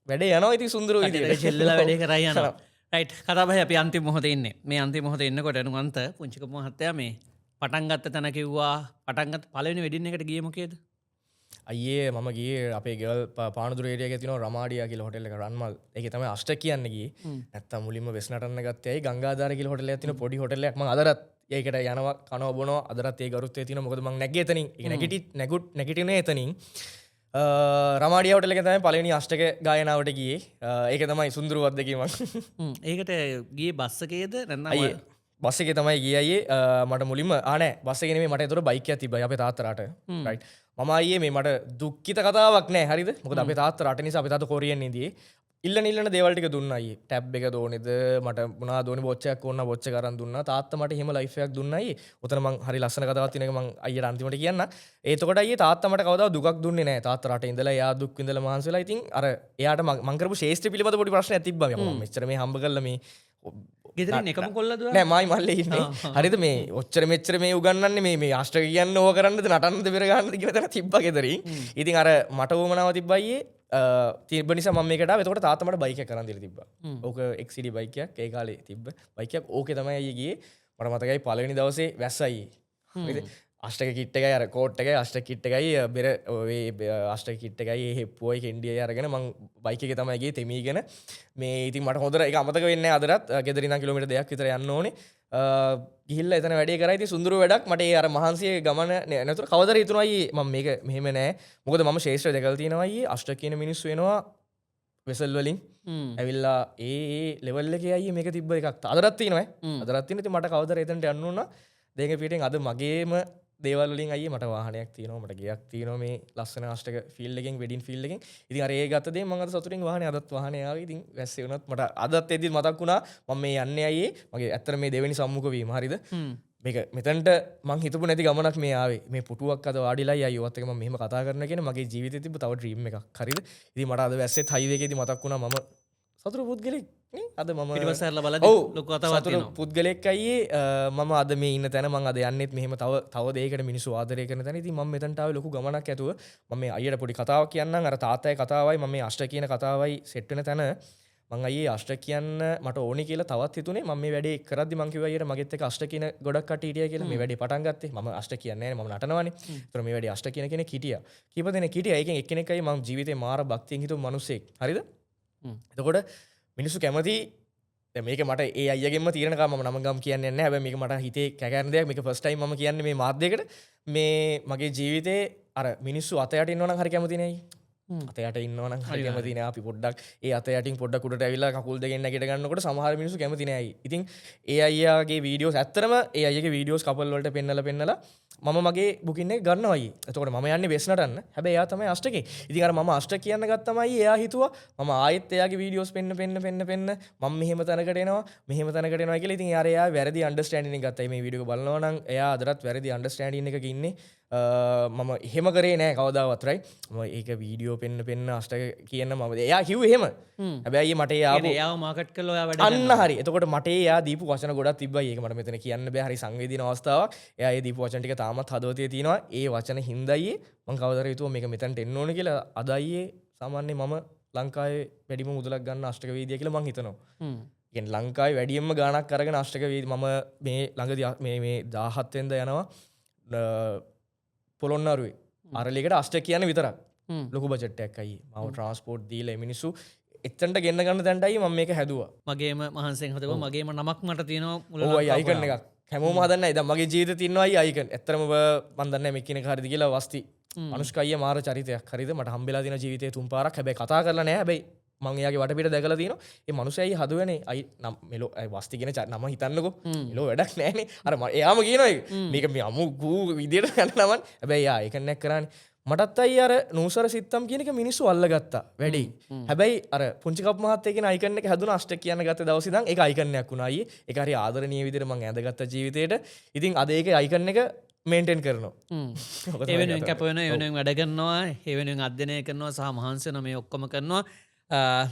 වැඩේ යනවා ඉතින් සුන්දර විදියට. චෙල්ලලා වැඩේ කරා යනවා. රයිට්. කතා බහේ අපි අන්තිම මොහොතේ ඉන්නේ. මේ අන්තිම මොහොතේ ඉන්නකොට නුවන්ත පුංචික මහත්තයා මේ පටන් ගත්ත තැන කිව්වා. පටන් ගත්ත පළවෙනි වෙඩින් එකට ගියේ මොකේද? අයියේ මම ගියේ අපේ ගෙවල් පානදුර ඒරියා එකේ තියෙනවා රමාඩියා කියලා හොටෙල් එක රන්මල්. ඒකේ තමයි අෂ්ට කියන්න ගියේ. නැත්තම් මුලින්ම වෙස් නටන්න ගත්තේ ඇයි ගංගාධාර කියලා හොටෙල් එකක් තියෙනවා පොඩි හොටෙල් එකක්. මං අදටත් ඒකට යනවා කනවා බොනවා අදටත් ඒ ගරුත්වය තියෙනවා. මොකද මං නැග්ගේ එතනින්. ඒක නැගිටිනේ එතනින්. රමාඩියා හොටෙල් එකේ තමයි පළවෙනි අෂ්ටක ගායනාවට ගියේ. ඒක තමයි සුන්දර අත්දැකීමක්. ඒකට ගියේ බස් එකේද නැත්නම් අයියේ බස් එකේ තමයි ගියේ අයියේ. මට මුලින්ම නෑ බස් එකේ නෙමෙයි මට ඒතර බයික් එකක් තිබ්බා අපේ තාත්තා රට. රයිට්. මම අයියේ මේ මට දුක්ඛිත කතාවක් නෑ හරිද? මොකද අපේ තාත්තා රට නිසා අපේ තාත්තා කොරියන් ඉඳියේ. ඉල්ලන ඉල්ලන දේවල් ටික දුන්නා අයියේ. ටැබ් එක දෝනේද මට මොනවා දෝනේ වොච් එකක් ඕන වොච් එක අරන් දුන්නා. තාත්තා මට එහෙම ලයිෆ් එකක් දුන්නා අයියේ. ඔතන මං හරි ලස්සන කතාවක් තියෙන එක මං අයියට අන්තිමට කියන්නම්. එතකොට අයියේ තාත්තා මට කවදාවත් දුකක් දුන්නේ නෑ. තාත්තා රටේ ඉඳලා එයා දුක් විඳලා මහන්සි වෙලා ඉතින් අර එයාට මං කරපු ශේෂ්ත්‍ර පිළිබඳ පොඩි ප්‍රශ්නයක් තිබ්බා. මම මෙච්චර මේ හම්බ කරලා මේ ගෙදරින් එකම කොල්ලද ඔයා? නෑ මායි මල්ලේ ඉන්නේ. හරිද මේ ඔච්චර මෙච්චර මේ උගන්වන්නේ මේ මේ අෂ්ටක කියන්න ඕව කරන්නද නටන්නද පෙර ගන්නද කියලා තැන තිබ්බා ගෙදරින්. ඉතින් අර මට උවමනාව තිබ්බා අයියේ. තිබ්බ නිසා මම මේකට ආවේ. එතකොට තාත්තා මට බයික් එකක් අරන් දීලා තිබ්බා. ඕක XCD bike එකක් ඒ කාලේ තිබ්බ බයික් එකක්. ඕකේ තමයි අයියේ ගියේ. මට මතකයි පළවෙනි දවසේ වැස්ස අයියේ. හරිද? අෂ්ටක කිට් එකයි අර කෝට් එකයි අෂ්ටක කිට් එකයි බෙර ඔය අෂ්ටක කිට් එකයි ඒ හෙප්පුවයි කෙන්ඩියයි අරගෙන මං බයික් එකේ තමයි ගියේ තෙමීගෙන. මේ ඉතින් මට හොඳට ඒක අමතක වෙන්නේ නැහැ අදටත්. ගෙදර ඉඳන් කිලෝමීටර් 2ක් විතර යන්න ඕනේ. ගිහිල්ලා එතන වැඩේ කරා. ඉතින් සුන්දර වැඩක්. මට ඒ අර මහන්සියේ ගමන නැතුව කවදාද හිතුණා අයියේ මම මේක මෙහෙම නෑ. මොකද මම ශේෂ්ත්‍රය දැකලා තියෙනවා අයියේ. අෂ්ටක කියන මිනිස්සු එනවා වෙසල් වලින් ඇවිල්ලා ඒ ඒ ලෙවල් එකේ අයියේ මේක තිබ්බ එකක්. අදටත් තියෙනවා ඈ. අදටත් තියෙනවා. ඉතින් මට කවදාද එතනට යන්න වුණා. දෙක පිටින් අද මගේම දේවල් වලින් අයියේ මට වාහනයක් තියෙනවා මට ගෙයක් තියෙනවා මේ ලස්සන අෂ්ටක ෆීල්ඩ් එකෙන් වෙඩින් ෆීල්ඩ් එකෙන්. ඉතින් අර ඒ ගත්ත දේ මං අද සතුටින් වාහනේ අදත් වාහනේ ආවේ. ඉතින් වැස්සේ වුණත් මට අදත් එද්දි මතක් වුණා මම මේ යන්නේ අයියේ මගේ ඇත්තට මේ දෙවෙනි සම්මුඛ වීම හරිද? මේක මෙතනට මං හිතපු නැති ගමනක් මේ ආවේ. මේ පුටුවක් අද වාඩිලා අයියේ ඔයත් එක්ක මම මෙහෙම කතා කරන කියන්නේ මගේ ජීවිතේ තිබ්බ තව ඩ්‍රීම් එකක් හරිද? ඉතින් මට අද වැස්සෙත් හයිවේ එකේදී මතක් වුණා මම සතුටු පුද්ගලෙක් නේ. අද මම පිටිපස්ස හැරලා බලද්දි ලොකු කතාවක් සතුටු තියෙනවා. පුද්ගලෙක් අයියේ මම අද මේ ඉන්න තැන මං අද යන්නෙත් මෙහෙම තව තව දෙයකට මිනිස්සු ආදරය කරන තැන. ඉතින් මම මෙතනට ආවේ ලොකු ගමනක් ඇතුව. මම මේ අයියට පොඩි කතාවක් කියන්නම්. අර තාත්තගේ කතාවයි මම මේ අෂ්ට කියන කතාවයි සෙට් වෙන තැන මං අයියේ අෂ්ට කියන්න මට ඕනේ කියලා තවත් හිතුනේ. මම මේ වැඩේ කරද්දි මං කිව්වා අයියට මගෙත් එක්ක අෂ්ට කියන ගොඩක් කට්ටිය හිටියා කියලා. මේ වැඩේ පටන් ගත්තේ මම අෂ්ට කියන්නේ නෑනේ මම නටනවනේ. ඒතර මේ වැඩේ අෂ්ට කියන කෙනෙක් හිටියා. කීප දෙනෙක් හිටියා. ඒකෙන් එක්කෙනෙක් අයියේ මං ජීවිතේ මාර භක්තියෙන් හිටපු මිනිස්සෙක්. හරිද? එතකොට මිනිස්සු කැමති දැන් මේක මට ඒ අයියාගෙන්ම තීරණ කම මම නම ගම් කියන්නේ නැහැ. හැබැයි මේක මට හිතේ කැකෑරෙන දෙයක්. මේක ෆස්ට් ටයිම් මම කියන්නේ මේ මාධ්‍යයකට. මේ මගේ ජීවිතේ අර මිනිස්සු අත යට ඉන්නවා නම් හරි කැමති නෑ අයියේ. අත යට ඉන්නවා නම් හරි කැමති නෑ. අපි පොඩ්ඩක් ඒ අත යටින් පොඩ්ඩක් උඩට ඇවිල්ලා කකුල් දෙකෙන් නැගිට ගන්නකොට සමහර මිනිස්සු කැමති නෑ අයියේ. ඉතින් ඒ අයියාගේ වීඩියෝස් ඇත්තටම ඒ අයියාගේ වීඩියෝස් කපල් වලට පෙන්නලා පෙන්නලා මම මගේ බුකින් එක ගන්නවා අයියේ. එතකොට මම යන්නේ වෙස් නටන්න. හැබැයි එයා තමයි අෂ්ටකේ. ඉතින් අර මම අෂ්ට කියන්න ගත්තම අයියේ එයා හිතුවා මම ආයෙත් එයාගේ වීඩියෝස් පෙන්න පෙන්න පෙන්න පෙන්න මම මෙහෙම තැනකට එනවා මෙහෙම තැනකට එනවා කියලා. ඉතින් අර එයා වැරදි අන්ඩර්ස්ටෑන්ඩින් එකක් ගත්තා. මේ වීඩියෝ එක බලනවා නම් එයා අදටත් වැරදි අන්ඩර්ස්ටෑන්ඩින් එකක ඉන්නේ. මම එහෙම කරේ නෑ කවදාවත් රයිට්. මම ඒක වීඩියෝ පෙන්න පෙන්න අෂ්ටක කියන්න මම එයා කිව්වේ එහෙම. හැබැයි මට ඒ ආපු එයාව මාකට් කරලා ඔයා වැඩ අන්න හරි. එතකොට මට එයා දීපු වචන ගොඩක් තිබ්බයි. ඒක මට මෙතන කියන්න බෑ. හරි සංවේදී අවස්ථාවක්. එයා ඒ දීපු වචන ටික තාමත් හදවතේ තියෙනවා. ඒ වචන හින්දා අයියේ මං කවදාද හිතුවා මේක මෙතනට එන්න ඕනේ කියලා. අද අයියේ සාමාන්‍යයෙන් මම ලංකාවේ වැඩිම මුදලක් ගන්න අෂ්ටක වේදියා කියලා මං හිතනවා. කියන්නේ ලංකාවේ වැඩියෙන්ම ගාණක් අරගෙන අෂ්ටක වේදි මම මේ ළඟදී මේ මේ 17 වෙනිදා යනවා පොළොන්නරුවේ අරලියකට අෂ්ටක කියන්නේ විතරක්. ලොකු බජට් එකක් අයියේ. මාව ට්‍රාන්ස්පෝර්ට් දීලා ඒ මිනිස්සු එතනට ගෙන්න ගන්න තැනටයි මම මේක හැදුවා. මගේම මහන්සියෙන් හදපුවා. මගේම නමක් මට තියෙනවා මුල ඔව් අයියේ, ලංකාව අයිකන් පුරාම. එකක්. හැමෝම හදන්නේ. දැන් මගේ ජීවිතේ තියෙනවා අයියේ අයිකන්. ඇත්තටම මං දන්නේ නැහැ මේ කියන එක හරිද කියලා. වස්ති අනුෂ්ක අයියා මාර චරිතයක්. හරිද? මට හම්බෙලා තියෙන ජීවිතේ තුන් පාරක්. හැබැයි කතා කරලා නෑ. හැබැයි මං එයාගේ වටපිට දැකලා තියෙනවා. ඒ මනුස්සයා අයියේ හදුවනේ. අයි නම් මෙලෝ අයි වස්ති කියන නම හිතන්නකෝ. මෙලෝ වැඩක් නෑනේ. අර එයාම කියනවා ඒක. මේක මේ අමු ගූ විදියට යන නමන්. හැබැයි එයා අයිකන් එකක් කරානේ. මටත් අයියේ අර නූසර සිත්තම් කියන එක මිනිස්සු අල්ලගත්තා වැඩි. හැබැයි අර පුංචි කප් මහත්තයා කියන අයිකන් එක හැදුන අෂ්ටක කියන්න ගත්ත දවසේ ඉඳන් ඒක අයිකන් එකක් වුණා අයියේ. ඒක හරි ආදරණීය විදියට මං ඇඳගත්ත ජීවිතේට. ඉතින් අද ඒකේ අයිකන් එක මේන්ටේන් කරනවා. ඔක තමයි ඒ වෙනුවෙන් කතාව. කැප වෙනවා, ඒ වෙනුවෙන් වැඩ කරනවා, ඒ වෙනුවෙන් අධ්‍යයනය කරනවා සහ මහන්සි වෙනවා, මේ ඔක්කොම කරනවා.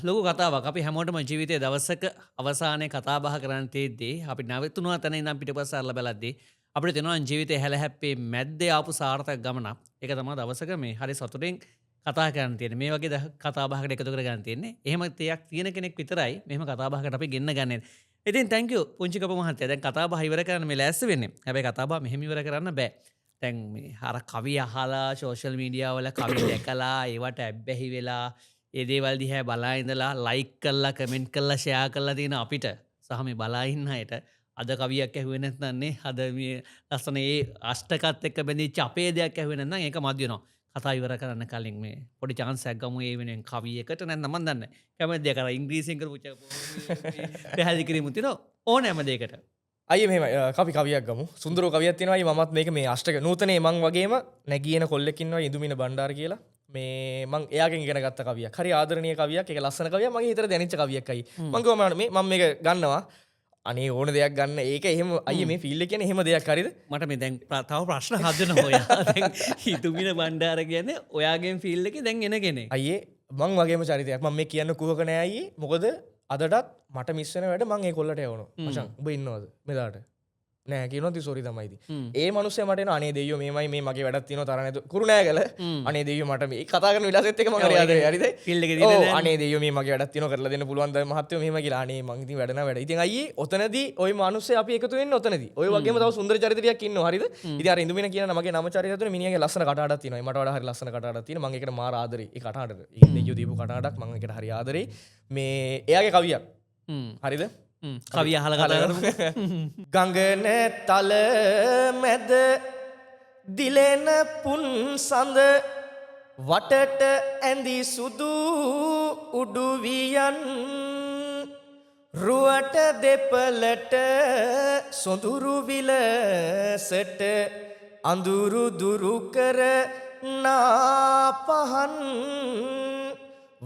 ලොකු කතාවක්. අපි හැමෝටම ජීවිතයේ දවසක අවසානයේ කතා බහ කරන්න තියෙද්දී අපි නැවතුණා තැන ඉඳන් පිටිපස්ස අරලා බලද්දී අපිට තේරෙනවා ජීවිතේ හැලහැප්පේ මැද්දේ ආපු සාර්ථක ගමනක්. ඒක තමයි දවසක මේ හරි සතුටින් කතා කරන්න තියෙන්නේ. මේ වගේ කතා බහකට එකතු කරගන්න තියෙන්නේ. එහෙම දෙයක් තියෙන කෙනෙක් විතරයි මෙහෙම කතා බහකට අපි ගෙන්න ගන්නේ. ඉතින් thank you පුංචි කපු මහත්තයා. දැන් කතා බහ ඉවර කරන්න මේ ලෑස්ති වෙන්නේ. හැබැයි කතා බහ මෙහෙම ඉවර කරන්න බෑ. දැන් මේ අර කවි අහලා සෝෂල් මීඩියා වල කවි දැකලා ඒවට ඇබ්බැහි වෙලා ඒ දේවල් දිහා බලා ඉඳලා ලයික් කරලා කමෙන්ට් කරලා ෂෙයා කරලා තියෙන අපිට සහ මේ බලා ඉන්න අයට අද කවියක් ඇහුවේ නැත්නම් නේ, අද මේ ලස්සන ඒ අෂ්ටකත් එක්ක බැඳිච්ච අපේ දෙයක් ඇහුවේ නැත්නම් ඒක මදි වෙනවා. කතා ඉවර කරන්න කලින් මේ පොඩි චාන්ස් එකක් ගමු ඒ වෙනුවෙන් කවියකට. නැත්නම් මන් දන්නේ නැහැ. කැමති දෙයක් අර ඉංග්‍රීසියෙන් කරපු පැහැදිලි කිරීම තියෙනවා ඕනෑම දෙයකට. අයියේ මෙහෙමයි, අපි කවියක් ගමු. සුන්දර කවියක් තියෙනවා අයියේ. මමත් මේක මේ අෂ්ටක නූතනේ මං වගේම නැගියන කොල්ලෙක් ඉන්නවා ඉදුමින බණ්ඩාර කියලා. මේ මං එයාගෙන් ඉගෙන ගත්ත කවියක්. හරි ආදරණීය කවියක්. ඒක ලස්සන කවියක්. මගේ හිතට දැනෙච්ච කවියක් අයියේ. මං කිව්වා මම මේක ගන්නවා. අනේ ඕන දෙයක් ගන්න. ඒක එහෙම අයියේ මේ ෆීල් එක කියන්නේ එහෙම දෙයක් හරිද? මට මේ දැන් තව ප්‍රශ්න හදනවා ඔයා. දැන් හිතුමින බණ්ඩාර කියන්නේ ඔයාගෙන් ෆීල් එකේ දැන් එන කෙනෙක්. අයියේ මං වගේම චරිතයක්. මං මේ කියන්න කුහක නෑ අයියේ. මොකද අදටත් මට මිස් වෙන වැඩ මං ඒ කොල්ලට යවනවා. මචං උඹ ඉන්නවද මෙදාට? නෑ කියනවා ඉතින් සෝරි තමයි ඉතින්. ඒ මනුස්සයා මට එනවා අනේ දෙයියෝ මේමයි මේ මගේ වැඩක් තියෙනවා තරහ නැතුව කුරුණෑගල. අනේ දෙයියෝ මට මේ කතා කරන විලාසෙත් එක්ක මං හරි ආදරේ හරිද? ෆීල් එකේ තියෙන ඔව්, දේ. අනේ දෙයියෝ මේ මගේ වැඩක් තියෙනවා කරලා දෙන්න පුළුවන් ද මහත්තයෝ මෙහෙම කියලා. අනේ මං ඉතින් වැඩ නෑ වැඩ. ඉතින් අයියේ ඔතනදී ওই මනුස්සයා අපි එකතු වෙන්නේ ඔතනදී. ඔය වගේම තව සුන්දර චරිත ටිකක් ඉන්නවා හරිද? ඉතින් අර ඉඳුමින කියන මගේ නම චරිතය තුනේ මිනිහාගේ ලස්සන කටහඬක් තියෙනවා. මට වඩා හරි ලස්සන කටහඬක් තියෙනවා. මං ඒකට මාර ආදරේ. ඒ කටහඬට. ඒ දෙයියෝ දීපු කටහඬක් මං ඒකට හරි ආදරේ. මේ එයාගේ කවියක්. හරිද? කවිය අහලා කතා කරමු. ගඟන තල මැද දිලෙන පුන් සඳ වටට ඇඳි සුදු උඩුවියන් රුවට දෙපලට සොඳුරු විලසට අඳුරු දුරු කර නාපහන්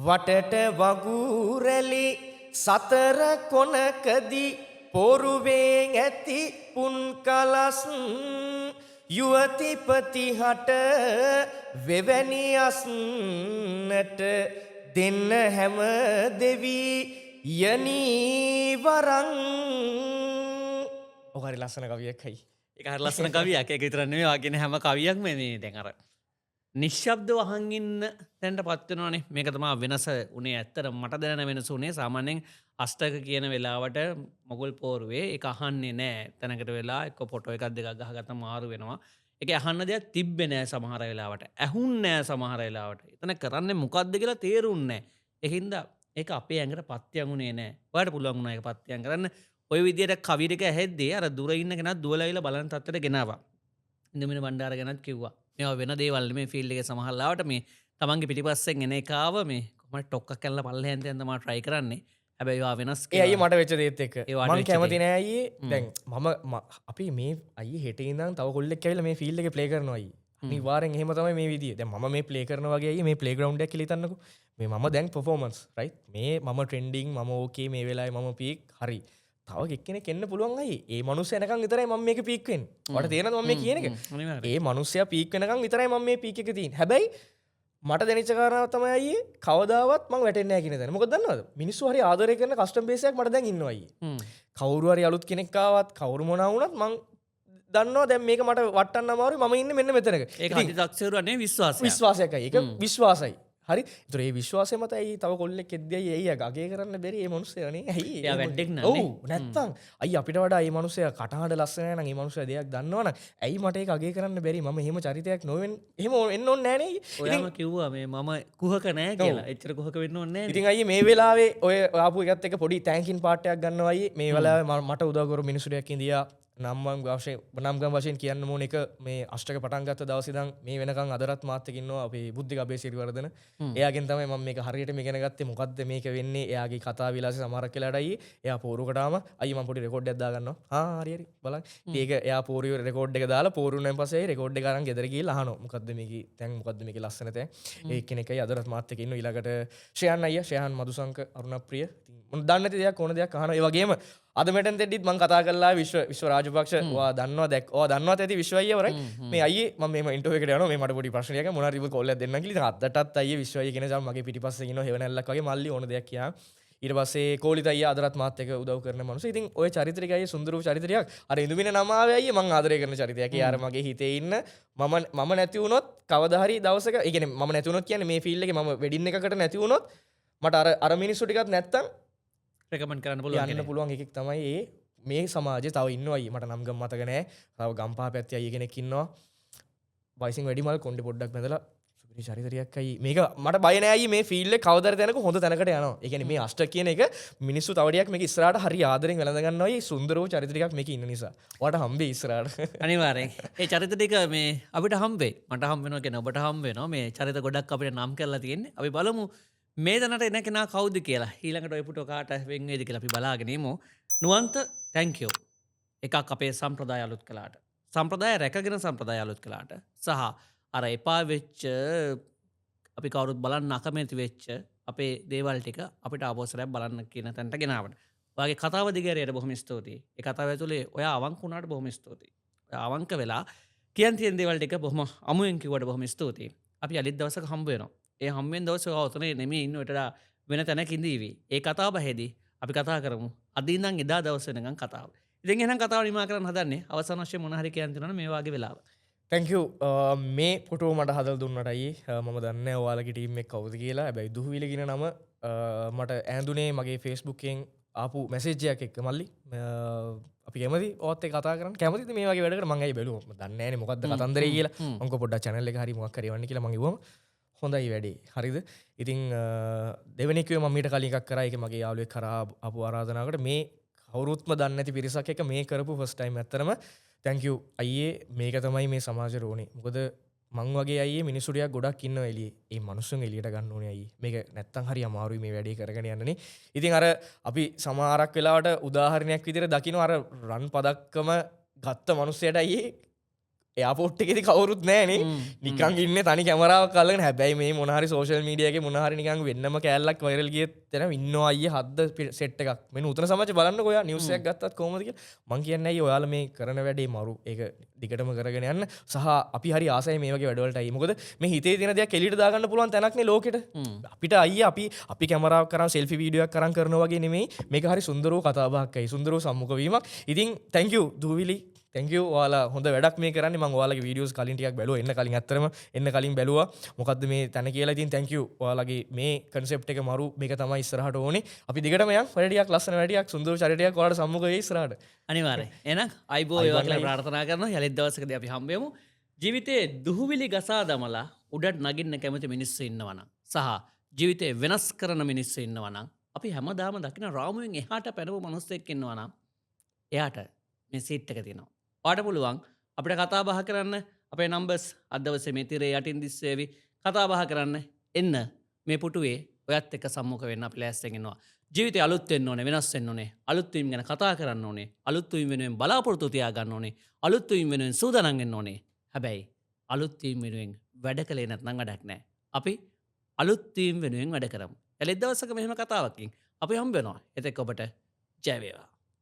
වටට වගුරැලි සතර කොනකදී පොරුවෙන් ඇති පුන් කලස් යුවතිපතිහට වෙවැනි අස්නට දෙන්න හැම දෙවි යනී වරන්. ඔක හරි ලස්සන කවියක් හයි. ඒක හරි ලස්සන කවියක්. ඒක විතරක් නෙමෙයි ඔයා කියන හැම කවියක්ම මේ දැන් අර නිශ්ශබ්දව අහන් ඉන්න තැනට පත් වෙනවනේ. මේක තමයි වෙනස උනේ. ඇත්තට මට දැනෙන වෙනස උනේ සාමාන්‍යයෙන් අෂ්ටක කියන වෙලාවට මොගුල් පෝරුවේ ඒක අහන්නේ නෑ. තැනකට වෙලා එක්ක ෆොටෝ එකක් දෙකක් ගහගත්ත මාරු වෙනවා. ඒක අහන්න දෙයක් තිබ්බේ නෑ සමහර වෙලාවට. ඇහුන්නේ නෑ සමහර වෙලාවට. එතන කරන්නේ මොකද්ද කියලා තේරුන්නේ නෑ. ඒ හින්දා ඒක අපේ ඇඟට පත්‍යං උනේ නෑ. ඔයාලට පුළුවන් වුණා ඒක පත්‍යං කරන්න. ඔය විදියට කවි ටික ඇහෙද්දී අර දුර ඉන්න කෙනා දුවලා ඇවිල්ලා බලන තත්ත්වයට ගෙනාවා. ඉන්දුමින බණ්ඩාර ගැනත් කිව්වා. මේවා වෙන දේවල් නෙමෙයි ෆීල්ඩ් එකේ සමහර ලාවට මේ තමන්ගේ පිටිපස්සෙන් එන එකාව මේ කොහමද ටොක්කක් කරලා පල්ලෙහාන් තියන් තමයි try කරන්නේ. හැබැයි ඒවා වෙනස් ඒ අයියේ කියලා. මට වෙච්ච දේත් එක්ක. ඒවා මං වෙච්ච කැමති දේ. නෑ අයියේ. දැන් අපි මේ අයියේ හෙට ඉඳන් තව කොල්ලෙක් ඇවිල්ලා මේ ෆීල්ඩ් එකේ ප්ලේ කරනවා අයියේ. අනිවාර්යෙන් එහෙම තමයි මේ විදිය. දැන් මම මේ ප්ලේ කරනවා වගේ අයියේ මේ ප්ලේ ග්‍රවුන්ඩ් එකක් කියලා හිතන්නකෝ. මේ මම දැන් පර්ෆෝමන්ස් රයිට්. මේ මම ට්‍රෙන්ඩින් මම ඕකේ මේ වෙලාවේ මම පීක් හරි. තව එක්කෙනෙක් එන්න පුළුවන් අයියේ. ඒ මනුස්සයා එනකන් විතරයි මම මේක පීක් වෙන්නේ. ඔයාලට තේරෙනවද මම මේ කියන එක? අනිවාර්යෙන්. ඒ මනුස්සයා පීක් වෙනකන් විතරයි මම මේ පීක් එක තියෙන්නේ. හැබැයි මට දැනෙච්ච කාරණාව තමයි අයියේ කවදාවත් මං වැටෙන්නේ නැහැ කියන තැන. මොකද දන්නවද? මිනිස්සු හරි ආදරය කරන කස්ටම් බේස් එකක් මට දැන් ඉන්නවා අයියේ. කවුරු හරි අලුත් කෙනෙක් ආවත් කවුරු මොනවා වුණත් මං දන්නවා දැන් මේක මට වටන්න අමාරුයි මම ඉන්නේ මෙන්න මෙතනක. ඒක ඉතින් අධිදක්ෂවරු නෙවෙයි විශ්වාසයක්. විශ්වාසයක් අයියේ. ඒක විශ්වාසයි. හරි. ඒතර ඒ විශ්වාසය මත ඇයි තව කොල්ලෙක් එද්දී ඇයි අගය කරන්න බැරි ඒ මනුස්සයානේ? ඇයි? එයා වැඩෙක් නන්නේ. ඔව්, නැත්තම් අයියා අපිට වඩා ඒ මනුස්සයා කටහඬ ලස්සනයි නම්, ඒ මනුස්සයා දෙයක් දන්නවනම් ඇයි මට ඒක අගය කරන්න බැරි? මම එහෙම චරිතයක් නොවෙන් එහෙම එන්න ඕනේ නෑනේ. ඔයාම කිව්වා මේ මම කුහක නෑ කියලා. එච්චර කුහක වෙන්න ඕනේ නෑනේ. ඉතින් අයියේ මේ වෙලාවේ ඔය ආපු එකත් එක්ක පොඩි thanking part එකක් ගන්නවා අයියේ. මේ වෙලාවේ මට උදව් කරපු මිනිස්සු ටිකක් ඉඳියා. නම් ගම් වශයෙන් කියන්න ඕන එක මේ අෂ්ටක පටන් ගත්ත දවසේ ඉඳන් මේ වෙනකන් අදරත් මාත් එක්ක ඉන්නවා අපේ බුද්ධික අබේසිරිවර්ධන. එයාගෙන් තමයි මම මේක හරියටම ඉගෙන ගත්තේ මොකද්ද මේක වෙන්නේ. එයාගේ කතා විලාසය සමහරක් වෙලාවට අයියේ එයා පෝරුවකට ආවම අයියේ මම පොඩි රෙකෝඩ් එකක් දාගන්නවා. ආ හරි හරි බලන්න. ඉතින් ඒක එයා පෝරුවේ රෙකෝඩ් එක දාලා පෝරු වුණාන් පස්සේ ඒ රෙකෝඩ් එක අරන් ගෙදර ගිහලා අහනවා මොකද්ද මේකේ තැන්, මොකද්ද මේකේ ලස්සන තැන්. ඒ කෙනෙක්යි අදරත් මාත් එක්ක ඉන්නවා. ඊළඟට ශ්‍රේයන් අයියා, ශ්‍රේයන් මදුසංක අරුණප්‍රිය. ඉතින් මොන දන්නේ නැති දෙයක් ඕන දෙයක් අහනවා. ඒ වගේම අද මෙතෙන් දෙද්දිත් මං කතා කළා විශ්ව රාජපක්ෂ. ඔයා දන්නවා දැක්, ඔයා දන්නවත් ඇති විශ්ව අයියව රයිට්. මේ අයියේ මම මෙහෙම ඉන්ටර්විව් එකට යනවා, මේ මට පොඩි ප්‍රශ්නයක් මොනවා හරි කෝල් එකක් දෙන්නම් කියලා. ඉතින් අදටත් අයියේ විශ්ව අයියේ කියන සම මගේ පිටිපස්සේ ඉන්නවා හෙවණැල්ලක් වගේ මල්ලි ඕන දෙයක් කියා. ඊට පස්සේ කෝලිත අයියා අදටත් මාත් එක්ක උදව් කරන මනුස්ස. ඉතින් ඔය චරිතරික අයියේ සුන්දර වූ චරිතරියක්. අර ඉඳුමින නම ආවේ අයියේ මං ආදරය කරන චරිතයක්. ඒ අර මගේ හිතේ ඉන්න මම නැති වුණොත් කවදා හරි දවසක, ඒ කියන්නේ මම නැති වුණොත් කියන්නේ මේ ෆීල්ඩ් එකේ මම වෙඩින් එකකට නැති වුණොත් මට අර මිනිස්සු ටිකක් නැත්තම් රෙකමන්ඩ් කරන්න පුළුවන් යන්න කෙනෙක්. පුළුවන් එකෙක් තමයි ඒ මේ සමාජයේ තව ඉන්නවා අයියේ. මට නම් ගම් මතක නෑ. තව ගම්පහ පැත්තේ අයියේ කෙනෙක් ඉන්නවා. වයසින් වැඩි මල් කොණ්ඩේ පොඩ්ඩක් බැඳලා සුපිරි චරිතරියක් අයියේ. මේක මට බය නෑ අයියේ මේ ෆීල්ඩ් එක කවදාද තැනක හොඳ තැනකට යනවා. ඒ කියන්නේ මේ අෂ්ට කියන එක මිනිස්සු තව ටිකක් මේක ඉස්සරහට හරි ආදරෙන් වැළඳ ගන්නවා අයියේ. සුන්දර වූ චරිත ටිකක් මේකේ ඉන්න නිසා. ඔයාට හම්බෙයි ඉස්සරහට. අනිවාර්යෙන්. ඒ චරිත ටික මේ අපිට හම්බෙයි. මට හම්බ වෙනවා කියන්නේ ඔබට හම්බ වෙනවා. මේ චරිත ගොඩක් අපිට නම් කරලා තියෙන්නේ. අපි බලමු මේ තැනට එන කෙනා කවුද කියලා. ඊළඟට ඔය පුටුව කාට වෙන් වේද කියලා අපි බලාගෙන ඉමු. නුවන්ත thank you. එකක් අපේ සම්ප්‍රදාය අලුත් කළාට, සම්ප්‍රදාය රැකගෙන සම්ප්‍රදාය අලුත් කළාට සහ අර එපා වෙච්ච අපි කවුරුත් බලන්න අකමැති වෙච්ච අපේ දේවල් ටික අපිට අවසරයක් බලන්න කියන තැනට ගෙනාවට. ඔයාගේ කතාව දිගහැරියට බොහොම ස්තුතියි. ඒ කතාව ඇතුලේ ඔයා අවංක වුණාට බොහොම ස්තුතියි. ඔයා අවංක වෙලා කියන් තියෙන දේවල් ටික බොහොම අමුයෙන් කිව්වට බොහොම ස්තුතියි. අපි අලිත් දවසක හම්බ වෙනවා. ඒ හම්බ වෙන දවසේ ඔයා ඔතන නෙමෙයි ඉන්නේ, ඔයට වඩා වෙන තැනක ඉඳීවි. ඒ කතාව බහෙදී අපි කතා කරමු. අද ඉඳන් එදා දවස් වෙනකන් කතාව. ඉතින් එහෙනම් කතාව නිමා කරන්න හදන්නේ. අවසන් වශයෙන් මොන හරි කියන්න තියෙනවනම් මේ වාගේ වෙලාව. Thank you. මේ ෆොටෝ මට හදලා දුන්නට අයියේ. මම දන්නේ නැහැ ඔයාලගේ ටීම් එක කවුද කියලා. හැබැයි දුහුවිල කියන නම මට ඈඳුනේ මගේ Facebook එකෙන් ආපු මැසේජ් එකක් එක්ක මල්ලි. අපි කැමති ඔයත් එක්ක කතා කරන්න. කැමතිද මේ වගේ වැඩකට? මං ඇයි බැලුවා. මම දන්නේ නැහැනේ මොකද්ද කතන්දරේ කියලා. මං කිව්වා පොඩ්ඩක් channel එක හරි මොකක් හරි එවන්න කියලා. මං කිව්වම හොඳයි වැඩේ. හරිද? ඉතින් දෙවෙනි කිව්වේ මම ඊට කලින් එකක් කරා. ඒක මගේ යාළුවෙක් කරා ආපු ආරාධනාවකට. මේ කවුරුත්ම දන්නේ නැති පිරිසක් එක්ක මේ කරපු ෆස්ට් ටයිම් ඇත්තටම thank you අයියේ. මේක තමයි මේ සමාජයට ඕනේ. මොකද මං වගේ අයියේ මිනිස්සු ටිකක් ගොඩක් ඉන්නවා එළියේ. ඒ මනුස්සුන් එළියට ගන්න ඕනේ අයියේ. මේක නැත්තම් හරි අමාරුයි මේ වැඩේ කරගෙන යන්නනේ. ඉතින් අර අපි සමහරක් වෙලාවට උදාහරණයක් විදිහට දකින්න අර රන් පදක්කම ගත්ත මනුස්සයට අයියේ එයාපෝට් එකේදී කවුරුත් නෑනේ. නිකන් ඉන්නේ තනි කැමරාවක් අල්ලගෙන. හැබැයි මේ මොන හරි සෝෂල් මීඩියා එකේ මොන හරි නිකන් වෙන්නම කෑල්ලක් වෛරල් ගියත් එතන ඉන්නවා අයියේ හද්ද සෙට් එකක්. මේ නූතන සමාජය බලන්නකෝ ඔයා නිවුස් එකක් ගත්තත් කොහොමද කියලා. මං කියන්නේ අයියේ ඔයාලා මේ කරන වැඩේ මරු. ඒක දිගටම කරගෙන යන්න. සහ අපි හරි ආසයි මේ වගේ වැඩවලට අයියේ. මොකද මේ හිතේ තියෙන දේක් එළියට දාගන්න පුළුවන් තැනක් නේ ලෝකෙට. අපිට අයියේ අපි කැමරාවක් කරන් සෙල්ෆි වීඩියෝ එකක් කරන් කරනවා වගේ නෙමෙයි. මේක හරි සුන්දර වූ කතා බහක් අයියේ. සුන්දර වූ සම්මුඛ වීමක්. ඉතින් thank you දූවිලි. Thank you. ඔයාලා හොඳ වැඩක් මේ කරන්නේ. මං ඔයාලගේ වීඩියෝස් කලින් ටිකක් බැලුවා. එන්න කලින් ඇත්තටම එන්න කලින් බැලුවා. මොකද්ද මේ තැන කියලා. ඉතින් thank you. ඔයාලගේ මේ කන්සෙප්ට් එක මරු. මේක තමයි ඉස්සරහට ඕනේ. අපි දිගටම යන්. වැඩ ටිකක් ලස්සන වැඩ ටිකක් සුන්දර චරිතයක් ඔයාලට සම්මුඛ වෙයි ඉස්සරහට. අනිවාර්යයෙන්. එහෙනම් අයිබෝ අයිබෝන් වේවා කියලා අයියෝ. ප්‍රාර්ථනා කරනවා. යලිත් දවසකදී අපි හම්බ වෙමු. ජීවිතේ දුහුවිලි ගසා දමලා උඩට නගින්න කැමති මිනිස්සු ඉන්නවා නම් සහ ජීවිතේ වෙනස් කරන මිනිස්සු ඉන්නවා නම් අපි හැමදාම දකින රාමුවෙන් එහාට පැනපු මිනිස්සෙක් ඉන්නවා නම් එයාට මේ සීට් එක තියෙනවා. ඔයාට පුළුවන් අපිට කතා බහ කරන්න. අපේ නම්බර්ස් අද දවසේ මේ තිරේ යටින් දිස් වේවි. කතා බහ කරන්න එන්න මේ පුටුවේ ඔයත් එක්ක සම්මුඛ වෙන්න අපි ලෑස්තියෙන් ඉන්නවා. ජීවිතේ අලුත් වෙන්න ඕනේ, වෙනස් වෙන්න ඕනේ. අලුත් වීම ගැන කතා කරන්න ඕනේ. අලුත් වීම වෙනුවෙන් බලාපොරොත්තු තියාගන්න ඕනේ. අලුත් වීම වෙනුවෙන් සූදානම් වෙන්න ඕනේ. හැබැයි අලුත් වීම වෙනුවෙන් වැඩ කළේ නැත්නම් වැඩක් නෑ. අපි අලුත් වීම වෙනුවෙන් වැඩ කරමු. එළෙත් දවසක මෙහෙම කතාවකින් අපි හම්බ වෙනවා. එතෙක් ඔබට ජය වේවා.